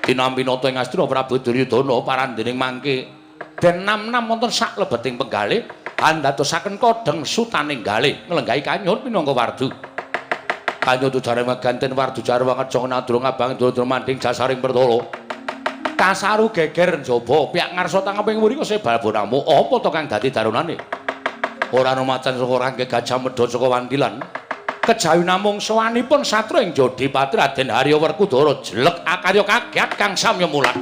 Tinampi nata ing Ngastina Prabu Duryudana parandening mangke den nam-nam wonten saklebeting penggalih andadosaken kodheng sutaning galih nglenggahi kanyut minangka wardu. Kanyut ujare meganten wardu jarwa ngejong nadrung abang ndura manding jasaring pertala. Kasaru geger njaba piyak ngarsa tangeping wuri kose balbonamu apa to kang dadi darunane? Ora ana macan saka rangke gajah medha saka wantilan. Kejawi namung sowanipun satru ing Jodipati Raden Harya Werkudara jelek akarya kaget kang samya mulat.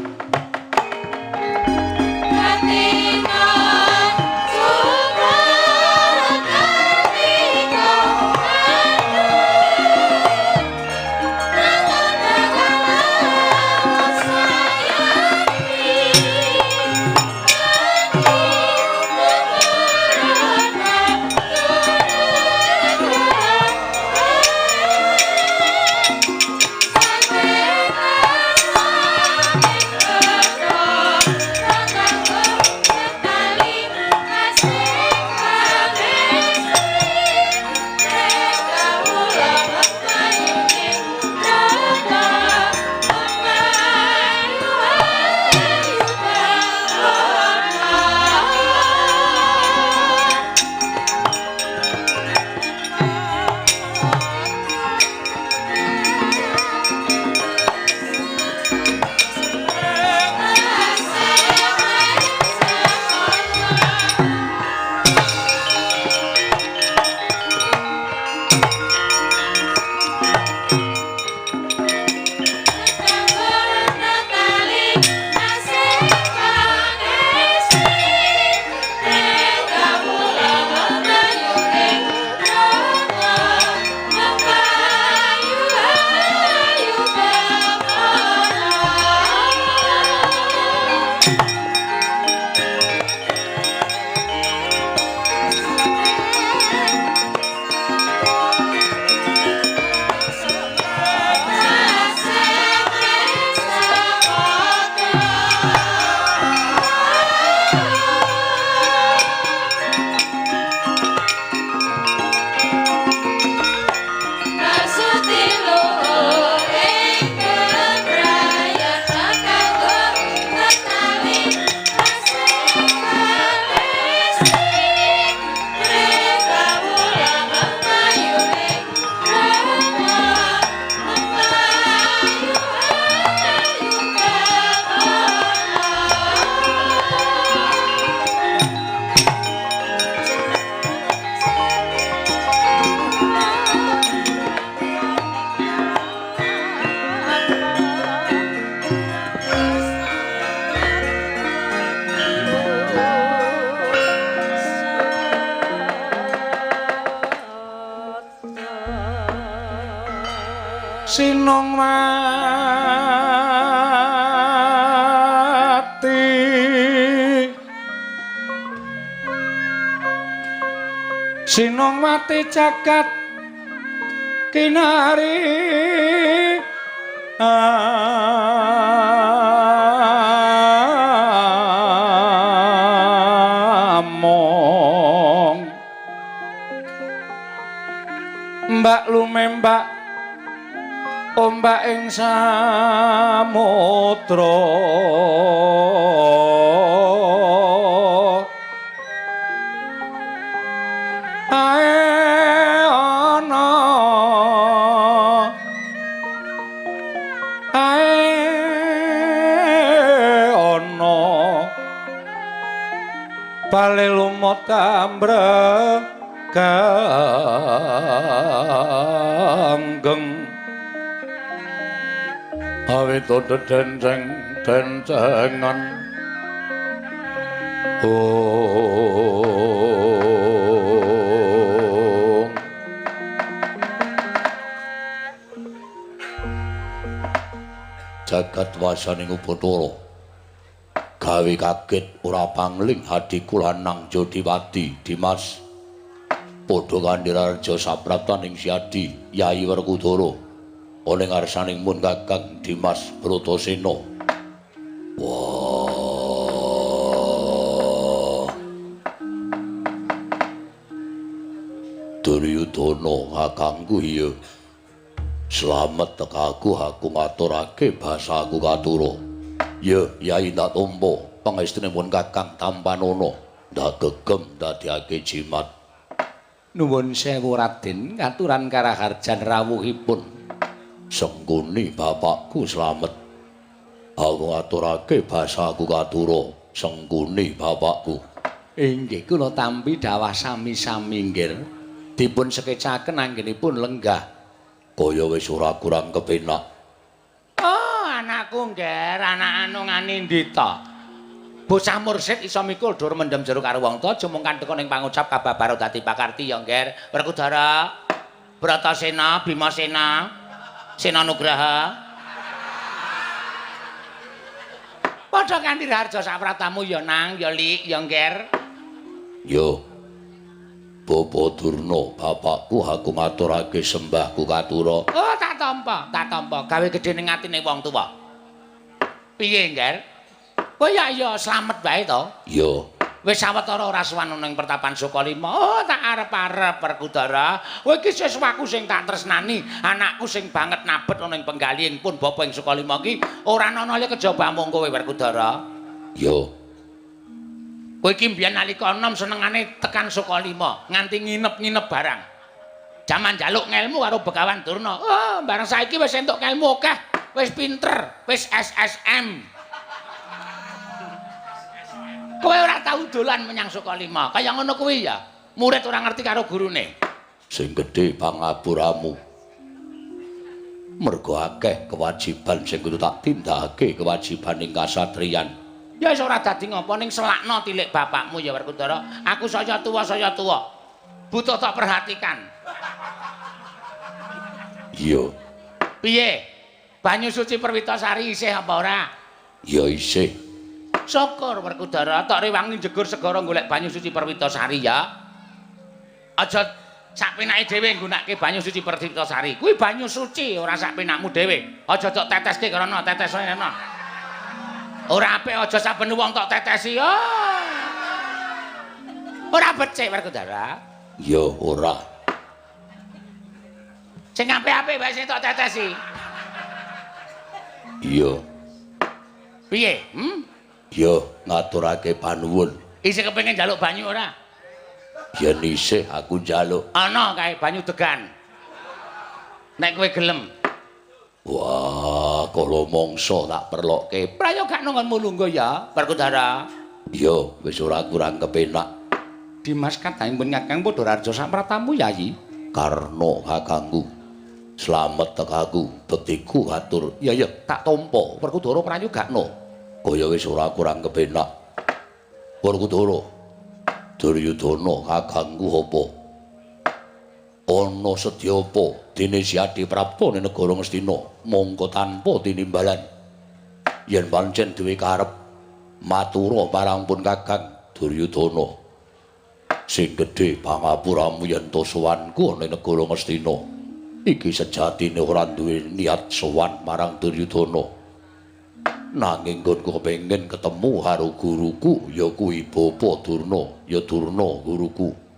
Sinongwati jagat kinari among mbak lumembak ombak ing samudra bale lumut ambrek ganggeng awit dedenceng dencengan ong jagat wasaning Bathara gawe kaget ora pangling hadiku lanang Jodiwati Dimas padha kandhirareja sapraptaning Siadi Yayi Werkudara ana ngarsaning mun Kakang Dimas Bratasena. Wah, Duryudana kakangku iya. Slamet tekaku aku ngaturake basaku katura. Ya, Yai ndak tampa pangestunipun Kakang tampanono. Ndak gegem ndadekake jimat. Nuwun sewu Raden, katuran karaharjan rawuhipun. Sengkuni bapakku slamet. Aku ngaturake basaku katura. Sengkuni bapakku. Inggih kula tampi dawah sami-sami nggih. Dipun sekecaken anggenipun lenggah. Kaya wis ora kurang kepenak. Oh, anakku ngger, anak anu nganindita. Bocah mursid iso mikul dur mendem jero karo wong tuwa, aja mung kanteka ning pangucap kababar dadi pakarti ya ngger. Werkudara, Bratasena, Bimasena, Sena Nugraha. Padha kanthi raharja sapratamu ya Nang, ya Lik, ya ngger. Yo. Bapa Durna, bapakku aku ngaturake sembahku katura. Oh, tak tampa, tak tampa. Gawe gedhe ning atine wong tuwa. Piye, Ngger? Kowe ya ya slamet wae to? Iya. Wis sawetara ora sowan ning pertapan Sukalima. Oh, tak arep-arep Werkudara. Kowe iki siswaku sing tak tresnani, anakku sing banget nabet ana ing penggalih pun bapa ing Sukalima iki ora ana liya kejaba mung kowe Werkudara. Iya. Kowe iki mbiyen nalika enom senengane tekan Sukalima, nganti nginep-nginep barang. Jaman njaluk ngelmu karo Begawan Durna. Oh, bareng saiki wis entuk ngelmu akeh, wis pinter, wis SSM. Kowe ora tau dolan menyang Sukalima. Kaya ngono kuwi ya. Murid ora ngerti karo gurune. Sing gedhe pangapuramu. Mergo akeh kewajiban sing kudu tak tindakake, kewajiban ing kasatriyan. Ya wis ora dadi ngopo ning selakno tilik bapakmu ya Werkudara. Aku saya tuwa saya tuwa. Butuh tak perhatikan. Iya. Piye? Banyu suci Perwitasari isih apa ora? Ya isih. Syukur Werkudara, tok rewangi jegur segara golek banyu suci Perwitasari ya. Aja sak penake dhewe nggunakake banyu suci Perwitasari. Kuwi banyu suci ora sak penakmu dhewe. Aja tok teteske karena tetes ana. Ora apik aja saben wong tok tetesi. Oh. Ora becik Werkudara. Ya ora. Sing apik-apik wae sing tok tetesi. Iya. Piye? Hmm? Ya ngaturake panuwun. Isih kepengin njaluk banyu ora? Yen isih aku njaluk. Ana kae banyu degan. Nek kowe gelem. Wah, kala mangsa tak perlokke. Prayo gak nongonmu lungguh ya, Werkudara. Iya, wis ora kurang kepenak. Dimas kadangipun Kakang padha raharja sapratamu, Yayi. Karna kakangku. Slamet tekaku, bektiku atur. Iya, iya, tak tampa. Werkudara prayo gakno. Kaya wis ora kurang kepenak. Werkudara. Duryudana kakangku apa? Ana sedyapa dene si Adiprapta ning negara Ngastina mongko tanpa tinimbalan yen pancen duwe karep matura marang pun Kakang Duryudana sing gedhe pangapuramu yen to sowanku ana ing negara Ngastina iki sejatine ora duwe niat sowan marang Duryudana nanging nggonku kepengin ketemu karo guruku ya kuwi Bapa Durna ya Durna guruku.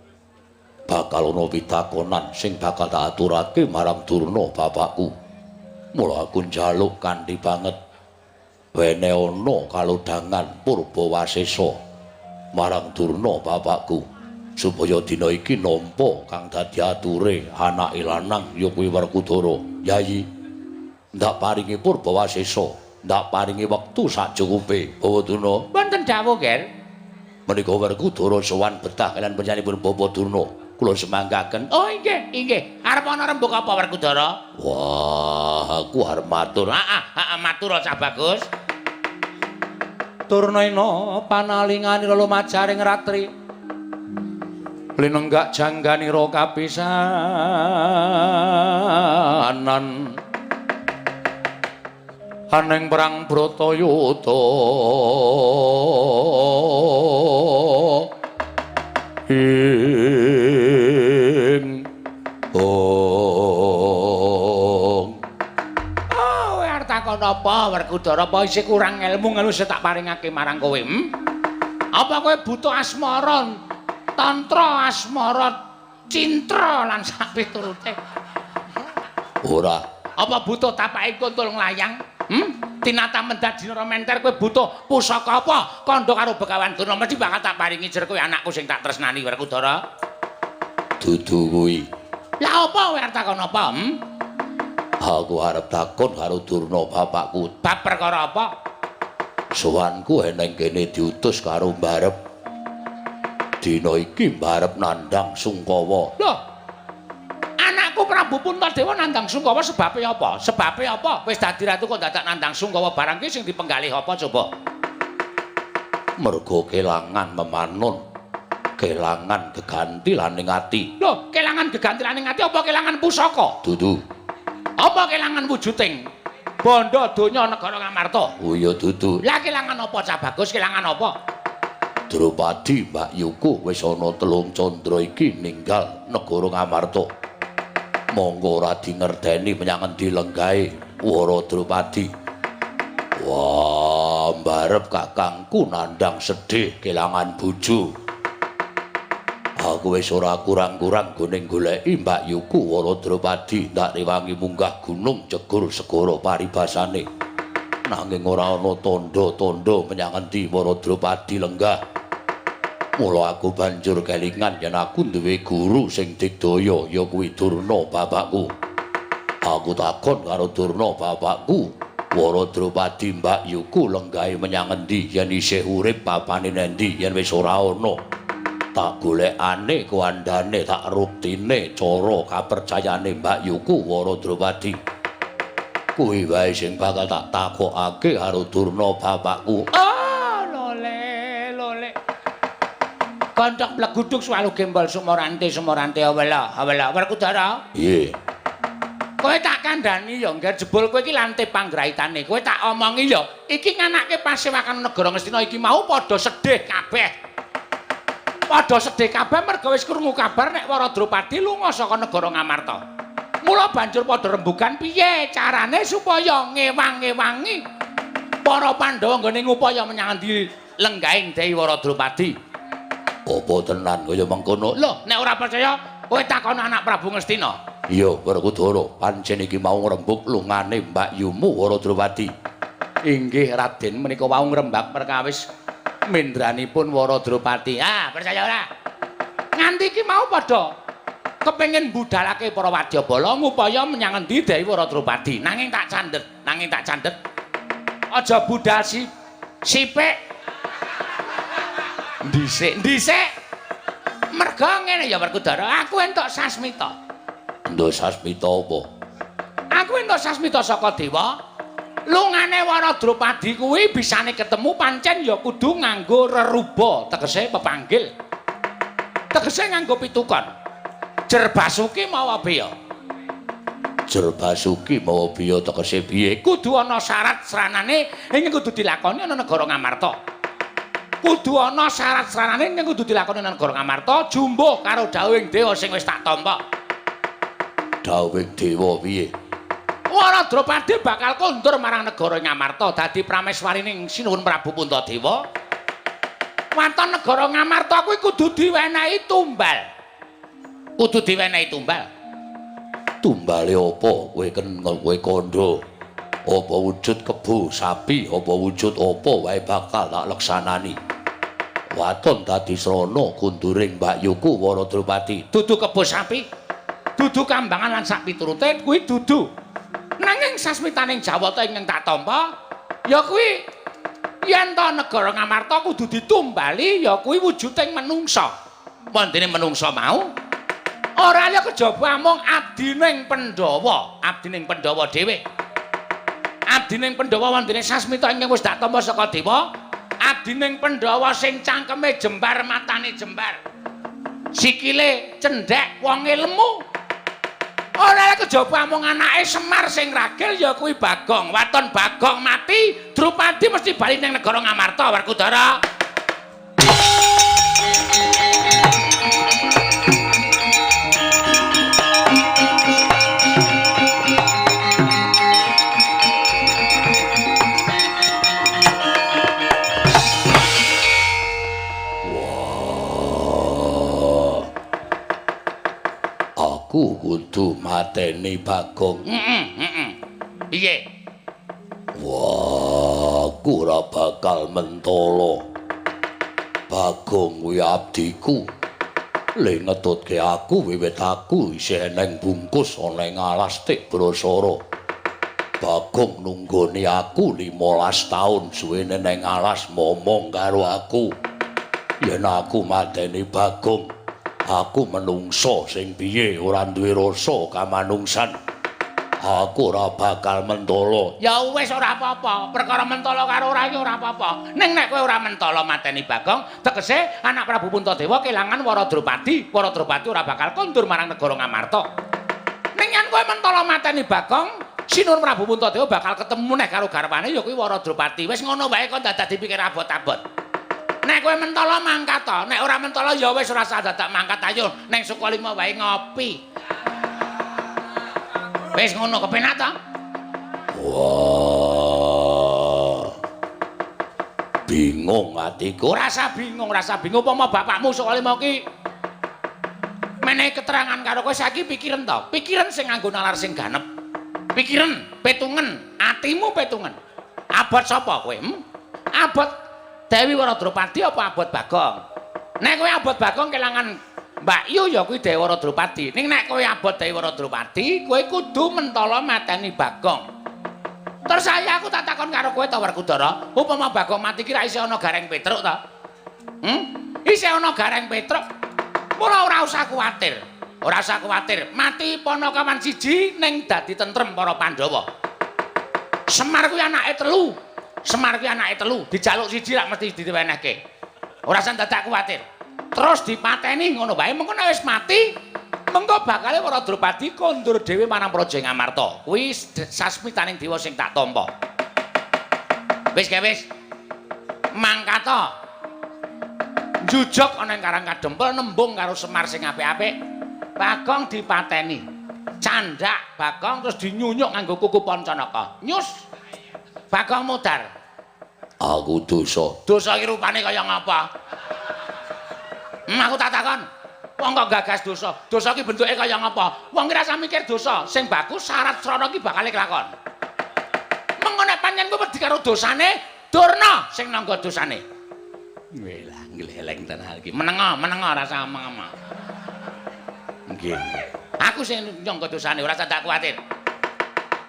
Bakal ana pitakonan sing bakal tak aturake marang Durna bapakku. Mula aku njaluk kanthi banget wene ana kalodhangan Purbawasesa marang Durna bapakku supaya dina iki nampa kang dadi ature anake lanang ya kuwi Werkudara. Yayi, ndak paringi Purbawasesa, ndak paringi wektu sacukupe. Bawa Durna. Wonten dawuh, Ger. Menika Werkudara sowan betah kaliyan panjenenganipun Bapa Durna. Kula semanggaken. Oh inggih, inggih. Arep ana rembug apa Werkudara? Wah, aku arep matur. Heeh, heeh, matur cah bagus. Turnaina panalinganira lumajaring ratri. Linenggak jangganira kapisanan. Aneng perang Bratayuda. Ing ong. Oh, arep takon apa Werkudara? Apa isih kurang ilmu ngono sing tak paringake marang kowe? Hmm? Apa kowe butuh asmara? Tantra asmara Cintra lan sak piturute? Ora. Apa butuh tapake kuntul nglayang? Tinata mendat dinara menter kowe butuh pusaka apa? Kandha karo Begawan Durna mesti bakal tak paringi jer kowe anakku sing tak tresnani Werkudara. Dudu kuwi. Lah apa kowe arep takon apa? Aku arep takon karo Durna bapakku. Bab perkara apa? Sowanku eneng kene diutus karo mbarep. Dina iki mbarep nandhang Sungkawa. Loh. Anakku Prabu Puntadewa nandhang Sungkawa sebabe apa? Sebabe apa? Wis dadi ratu kok dadak nandhang Sungkawa barang ki sing dipenggalih apa coba? Mergo kelangan memanon, kelangan geganti laning ati. Loh, kelangan geganti laning ati apa kelangan pusaka? Dudu. Apa kelangan wujuding bondo donya negara Ngamarta? Oh iya dudu. Lah kelangan apa Cah Bagus? Kelangan apa? Drupadi Mbak Yuku wis ana 3 candra iki ninggal negara Ngamarta. Monggo ora dingerteni menyang endi lenggahe Wara Drupadi. Wah, mbarep kakangku nandhang sedih kelangan bojo. Aku wis ora kurang-kurang gone goleki Mbak Yuku Wara Drupadi ndak rewangi munggah gunung jegur segara paribasane. Nanging ora ana tandha-tandha menyang endi Wara Drupadi lenggah. Mula aku banjur kelingan yen aku duwe guru sing digdaya ya kuwi Durna bapakku. Aku takon karo Durna bapakku, Wara Drupadi Mbak Yuku lenggahe menyang endi yen isih urip papane nendi yen wis ora ana. Tak golekane kuandane tak ruktine cara kapercayane Mbak Yuku Wara Drupadi. Kuwi wae sing bakal tak takokake karo Durna bapakku. Oh, lole, lole. Kondok bleguduk swalu gembol sumorante sumorante awela awela Werkudara. Piye? Kowe tak kandhani ya ngger jebul kowe iki lante panggraitane. Kowe tak omongi ya iki nganake pasewakan negara Ngastina iki mau padha sedih kabeh. Padha sedih kabeh merga wis krungu kabar nek Wara Drupadi lunga saka negara Ngamarta. Mula banjur padha rembugan piye carane supaya ngewang-ngewangi para Pandhawa nggone ngupaya menyang endi lenggahing Dewi Wara Drupadi. Apa tenan kaya mengkono? Lho, nek ora percaya kowe takon anak Prabu Ngastina. Iya, Werkudara, pancen iki mau ngrembug lungane Mbak Yumu Wara Drupadi. Inggih Raden, menika wau ngrembag perkawis mendranipun Wara Drupadi. Ah, percaya ora? Nganti iki mau padha kepengin budalake para wadyabala ngupaya menyang endi Dewi Wara Drupadi. Nanging tak candhet, nanging tak candhet. Aja budal sipik. Dhisik, dhisik. Merga ngene ya Werkudara, aku entuk sasmita. Entuk sasmita apa? Aku entuk sasmita saka dewa. Lungane Wara Drupadi kuwi bisane ketemu pancen ya kudu nganggo reruba, tegese pepanggil. Tegese nganggo pitukon. Jer Basuki mawa beya. Jer Basuki mawa beya tegese piye? Kudu ana syarat sranane ing kudu dilakoni ana negara Ngamarta. Kudu ana syarat sranane ing kudu dilakoni ana negara Ngamarta, jumbuh karo dawuhing dewa sing wis tak tampa. Dawuhing dewa piye? Wara Drupadi bakal kondur marang negara Ngamarta dadi prameswarining Sinuwun Prabu Puntadewa. Waton negara Ngamarta kuwi kudu diwenehi tumbal. Kudu diwenehi tumbal. Tumbale apa kowe kowe kandha? Apa wujud kebo sapi, apa wujud apa wae bakal tak leksanani. Waton dadi srana kunduring Mbak Yuku Wara Drupadi. Dudu kebo sapi, dudu kambangan lan sak piturute kuwi dudu. Nanging sasmitaning Jawata ingkang tak tampa ya kuwi yen to negara Ngamarta kudu ditumbali ya kuwi wujuding menungsa. Wondene menungsa mau ora liya kejaba amung abdining Pandhawa, abdining Pandhawa dhewe. Abdining Pandhawa wondene sasmita ingkang wis tak tampa saka dewa, abdining Pandhawa sing cangkeme jembar, matane jembar, sikile cendhek, wonge lemu. Ora kejaba amung anake Semar sing ragil ya kuwi Bagong. Waton Bagong mati, Drupadi mesti bali ning negara Ngamarta, Werkudara. Aku kudu mateni Bagong. Heeh, Piye? Wah, aku ora bakal mentolo. Bagong kuwi abdiku. Le ngetutke aku wiwit aku isih eneng bungkus ana ing alas Tik Brasara. Bagong nunggoni aku 15 taun suwene neng alas momong karo aku. Yen aku mateni Bagong, aku menungso sing piye ora duwe rasa kamanungsan. Aku ora bakal mentolo. Ya wis ora apa-apa, perkara mentolo karo ora iki ora apa-apa. Ning nek kowe ora mentolo mateni Bagong, tegese anak Prabu Puntadewa kelangan Wara Drupadi. Wara Drupadi ora bakal kondur marang negara Ngamarta. Ning yen kowe mentolo mateni Bagong, Sinuwun Prabu Puntadewa bakal ketemu neh karo garwane ya kuwi Wara Drupadi. Wis ngono wae kok dadak dipikir abot-abot. Nek kowe mentolo mangkat to, nek ora mentolo ya wis ora usah dadak mangkat, ayo neng Sukalima wae ngopi. Wis ngono kepenak to? Wah. Bingung atiku. Ora usah bingung, ora usah bingung upama bapakmu Sukalima ki menehi keterangan karo kowe saiki pikiran to. Pikiran sing nganggo nalar sing ganep. Pikiran, petungen, atimu petungen. Abot sapa kowe? Abot Dewi Wara Drupadi apa abot Bagong? Nek kowe abot Bagong kelangan Mbak Yu ya kuwi Dewi Wara Drupadi. Ning nek kowe abot Dewi Wara Drupadi, kowe kudu mentala mateni Bagong. Terus saya aku tak takon karo kowe to Werkudara, upama Bagong mati ki ra isih ana Gareng Petruk to? Isih ana Gareng Petruk. Mula ora usah kuwatir. Ora usah kuwatir, mati Panakawan siji ning dadi tentrem para Pandhawa. Semar kuwi anake telu. Semar kuwi anake telu, dijaluk siji rak mesti diwenehke. Ora usah dadak kuwatir. Terus dipateni ngono wae, mengko nek wis mati, mengko bakale Wara Drupadi kondur dhewe marang Praja Ngamarta. Kuwi sasmitaning dewa sing tak tampa. Wis kae wis. Mangkata. Njujug ana ing Karang Kadempel nembung karo Semar sing apik-apik. Bagong dipateni. Candhak Bagong terus dinyunyuk nganggo kuku Pancanaka. Nyus. Bagong mudar. Aku dosa. Dosa iki rupane kaya ngapa? Aku tak takon. Wong kok gagas dosa? Dosa iki bentuke kaya ngapa? Wong ki rasa mikir dosa, sing baku syarat srana iki bakal kelakon. Mengko nek pancen kowe wedi karo dosane, Durna sing nangga dosane. Welah, ngleleng tenan iki. Menengo, menengo rasa omong-omong. Nggih. Aku sing nyangga dosane, ora usah tak kuwatir.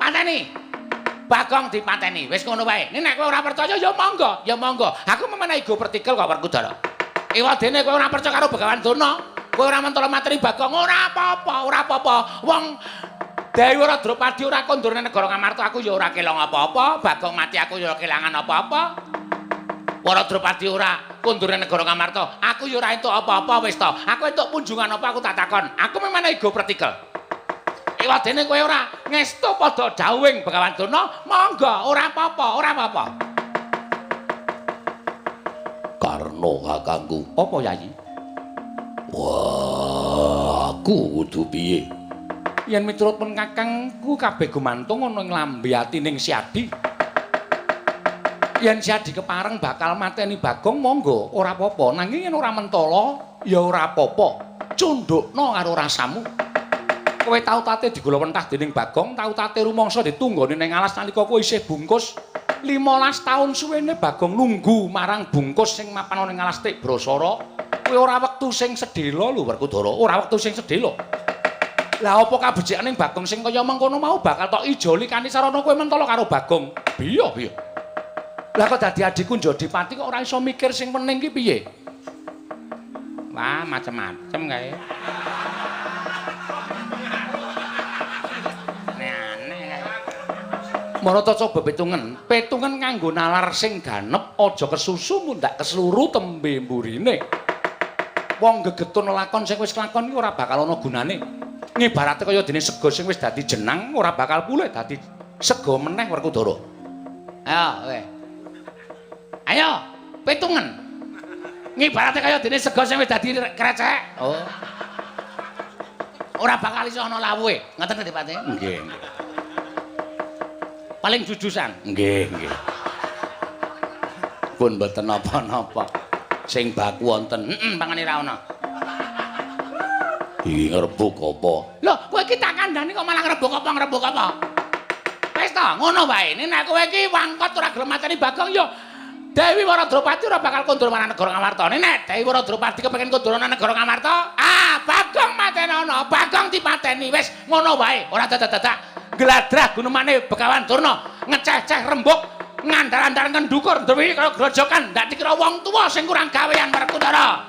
Pateni. Bagong dipateni. Wis ngono wae. Nek kowe ora percaya ya monggo, ya monggo. Aku memenehi go pertikel kok Werkudara. Ewadene kowe ora percaya karo Begawan Durna, kowe ora mentolo mateni Bagong, ora apa-apa, ora apa-apa. Wong Dewi Wara Drupadi ora kondur nang negara Ngamarta, aku ya ora kelong apa-apa, Bagong mati aku ya ora kelangan apa-apa. Wara Drupadi ora kondur nang negara Ngamarta, aku ya ora entuk apa-apa wis to. Aku entuk punjungan apa aku tak takon. Aku memenehi go pertikel. Ewadene kowe ora ngestu padha dawuhing Begawan Durna, monggo, ora apa-apa, ora apa-apa. Karno kakangku. Apa Yayi? Wah, aku kudu piye? Yen miturut pun kakangku kabeh gumantung ana ing lambe atining Siadi. Yen Siadi kepareng bakal mateni Bagong monggo, ora apa-apa. Nanging yen ora mentala ya ora apa-apa. Cundhukna karo rasamu. Kowe tau tate digula wentah dening Bagong, tau tate rumangsa ditunggoni ning alas nalika kowe isih bungkus. 15 taun suwene Bagong nunggu marang bungkus sing mapan ana ing alas Tik Brasara. Kowe ora wektu sing sedhela lho Werkudara, ora wektu sing sedhela. Lah apa kabecikan Bagong sing kaya mengkono mau bakal tok ijoli kanthi sarana kowe mentala karo Bagong? Piye piye? Lah kok dadi adikku Njodipati kok ora iso mikir sing wening ki piye? Wah, macem-macem kae. Marata coba petungen, petungen nganggo nalar sing ganep, aja kesusu mundhak kesluru tembe mburine. Wong gegetun lakon sing wis kelakon iki ora bakal ana gunane. Ngibarate kaya dene sega sing wis dadi jenang ora bakal pulih dadi sega meneh Werkudara. Ayo kowe. Ayo, petungen. Ngibarate kaya dene sega sing wis dadi krecek. Oh. Ora bakal iso ana lawuhe. Ngoten to, Pak? Nggih, nggih. Paling jujusan. Nggih, nggih. Pun mboten napa-napa. Sing baku wonten, heeh, pangane ra ono. Iki ngrebuk apa? Lho, kowe iki tak kandhani kok malah ngrebuk apa ngrebuk apa? Wis to, ngono wae. Nek kowe iki wangkot ora gelem mateni Bagong ya Dewi Waradropati ora bakal kondur marang negara Ngamarta. Nek Dewi Waradropati kepengin kondur marang negara Ngamarta, ah Bagong matenono, Bagong dipateni. Wis ngono wae, ora dadak-dadak gladrah gunemane Begawan Durna, ngeceh-ceh rembug, ngandar-andar ngendukur ndrewi kaya grojokan, ndak dikira wong tuwa sing kurang gawean Werkudara.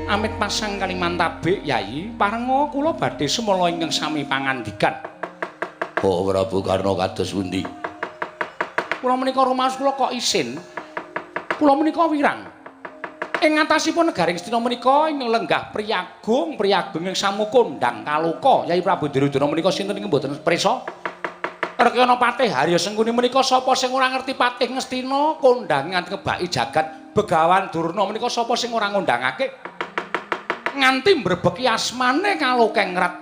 Amit pasang kalimantabik Yai, parenga kula badhe semala ingkang sami pangandikan. Oh Prabu Karna kados pundi? Kula menika rumaos kula kok isin. Kula menika wirang. Ing ngatasipun negari Ngastina menika ing lenggah priyagung, priyagung ing samukondang kaloka. Yai Prabu Duryudana menika sinten ing mboten prisa? Rekyana Patih Harya Sengkuni menika sapa sing ora ngerti Patih Ngastina kondang nganti ngebaki jagat Begawan Durna menika sapa sing ora ngundangake? Nganti mbrebeki asmane kalokengrat.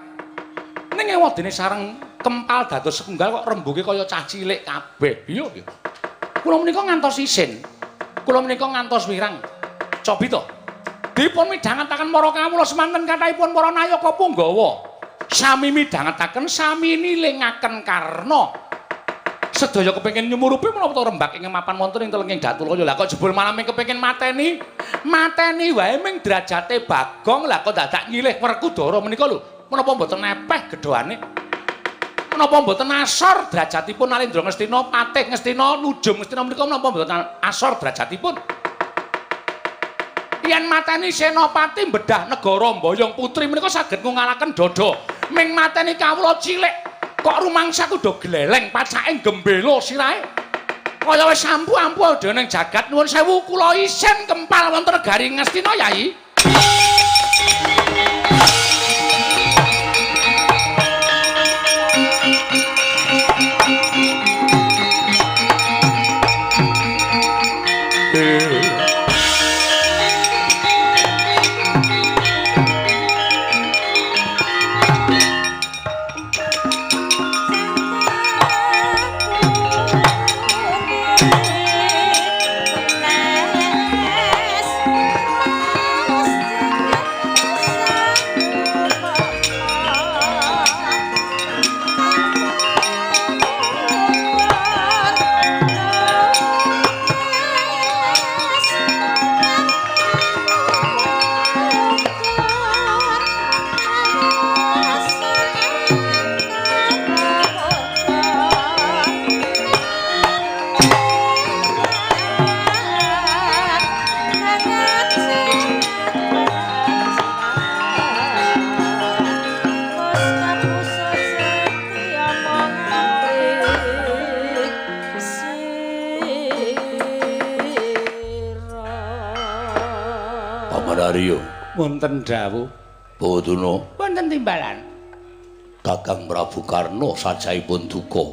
Ning ewadene sareng kempal dados setunggal kok rembuge kaya cah cilik kabeh. Iya iya. Kula menika ngantos isin. Kula menika ngantos wirang. Cobi to. Dipun midhangetaken para kawula semanten kathahipun para nayaka punggawa. Sami midhangetaken sami nilingaken Karna. Sedaya kepengin nyumurupi menapa to rembak ing mapan wonten ing telenging Datulaya. Lah kok jebul malah ming kepengin mateni. Mateni wae ming derajate Bagong, lah kok dadak nyilih Werkudara menika lho. Menapa mboten nepeh gedhoane? Menapa mboten asor derajatipun Nalendra Ngastina, Patih Ngastina, Nujum Ngastina menika menapa mboten asor derajatipun? Yen mateni senopati bedah negara mboyong putri menika saged ngungalaken dada. Ming mateni kawula cilik kok rumangsa kudu gleleng pacake gembelo sirahe. Kaya wis ampu-ampu dene jagat. Nuwun sewu kula isin kempal wonten negari Ngastina Yai. Wonten dawuh Bawaduna, wonten timbalan Kakang Prabu Karna sajaipun duka.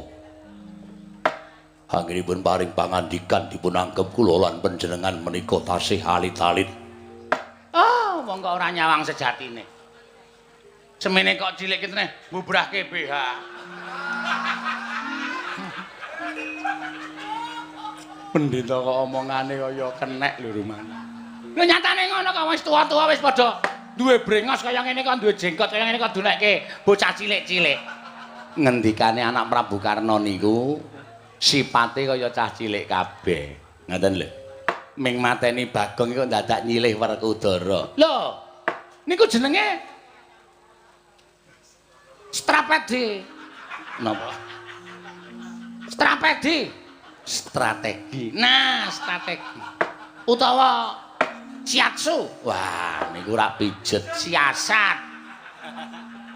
Anggenipun paring pangandikan dipun anggep kula lan panjenengan menika tasih alit-alit. Oh, wong kok ora nyawang sejatine. Semene kok cilik kitene mbubrahke BH. Pendeta kok omongane kaya kenek lho rumane. Lho nyatane ngono kok wis tuwa-tuwa wis padha duwe brengos kaya ngene kok duwe jenggot kaya ngene kok dunekke bocah cilik-cilik. Ngendikane anak Prabu Karna niku sipate kaya cah cilik kabeh. Ngoten lho. Ming mateni Bagong iku dadak nyilih Werkudara. Lho, niku jenenge strategi. Napa? Strategi. Strategi. Nah, strategi. Utawa siatsu. Wah, niku rak pijet. Siasat.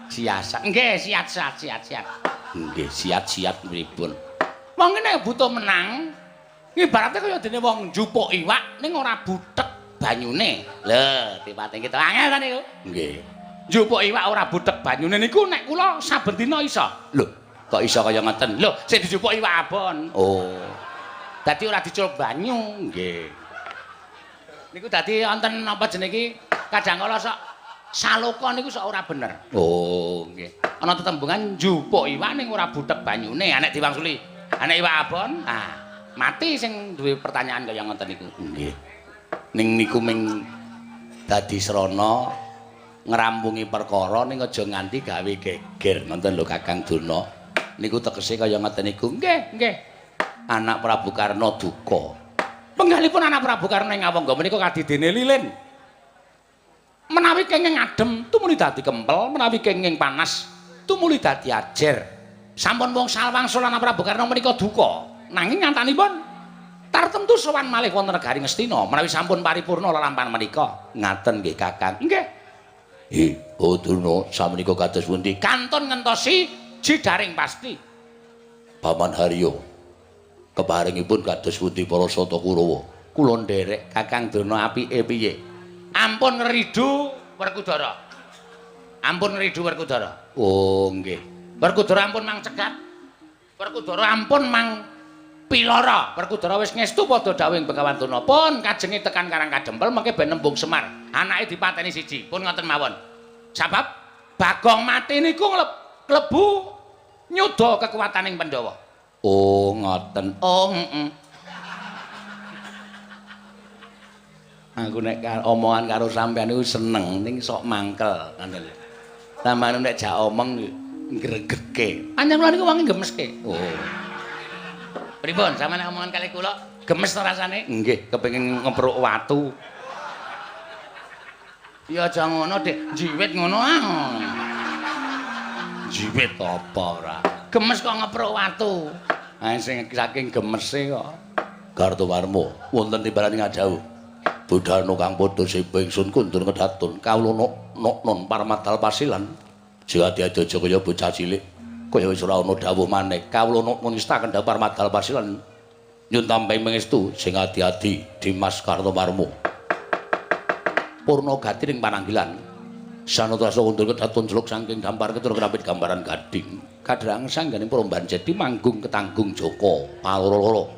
Siasat. Nggih, siat-siat, siat-siat. Nggih, siat-siat pripun? Wong ngene butuh menang. Ibarate kaya dene wong njupuk iwak ning ora butek banyune. Lho, tipate kita angel ta niku. Nggih. Njupuk iwak ora butek banyune niku nek kula saben dina iso. Lho, kok iso kaya ngoten? Lho, sing dijupuk iwak abon. Oh. Dadi ora dicul banyu. Nggih. Niku dadi wonten napa jenenge iki kadang kala sok saloka niku sok ora bener. Oh, nggih. Ana tetembungan njupuk iwak ning ora butek banyune, nek diwangsuli. Nek iwak abon, ah, mati sing duwe pertanyaan kaya ngoten niku. Nggih. Ning niku ming dadi srana ngrampungi perkara ning aja nganti gawe geger ngoten lho Kakang Durna. Niku tegese kaya ngoten niku. Nggih, nggih. Anak Prabu Karna duka. Penggalipun anak Prabu Karna ing Awangga menika kadidene lilin. Menawi kenging adem tumuli dadi kempel, menawi kenging panas tumuli dadi ajer. Sampun wong salwangsul anak Prabu Karna menika duka. Nanging nyatanipun tartemtu sowan malih wonten negari Ngastina menawi sampun paripurna lelampahan menika. Ngaten nggih Kakang. Nggih. Oh Durna, samenika kados pundi? Kantun ngentosi jidaring pasti. Paman Haryo, keparingipun kados pundi para Sata Kurawa? Kula nderek Kakang Durna apike piye? Ampun ngridu Werkudara. Ampun ngridu Werkudara. Oh nggih. Werkudara ampun mang cegat. Werkudara ampun mang pilara. Werkudara wis ngestu padha dawuhing Begawan Durna. Pun kajenge tekan Karang Kadempel mengke ben nembung Semar. Anake dipateni siji. Pun ngoten mawon. Sabab Bagong mati niku klebu nyuda kekuataning Pandhawa. Oh ngoten. Oh heeh. Aku nek omongan karo sampean niku seneng ning sok mangkel ngoten lho. Tambahane nek jak omong ngregetke. Pancen kula niku wonge gemeske. Oh. Pripun sampean nek omongan kali kula gemes to rasane? Nggih, kepengin ngepruk watu. Ya aja ngono, Dik. Jiwit ngono ah. Jiwit apa ora? Gemes kok ngepruk watu. Ah sing saking gemese kok. Kartowarma wonten timbalan ngajauh. Budhana kang padha sepo ingsun kundur kedatun kawula nok non parmadal pasilan. Jati aja kaya bocah cilik. Kaya wis ora ana dawuh maneh. Kawula nok non ngestaken dawuh parmadal pasilan. Nyun tampi mengestu sing adi-adi Dimas Kartowarma. Purna gati ing pananggilan. Sanata kundur kedatun jeluk saking dampar ketur kerapit gambaran gading. Kadrang sangganing Promban Jedi manggung ketanggung Joko paloro-loro.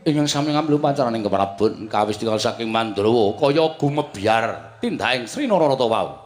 Ingkang sami ngambil pancaraning keprabon kawis tinggal saking Mandrawa kaya gumebyar tindaking Sri Nararata wau.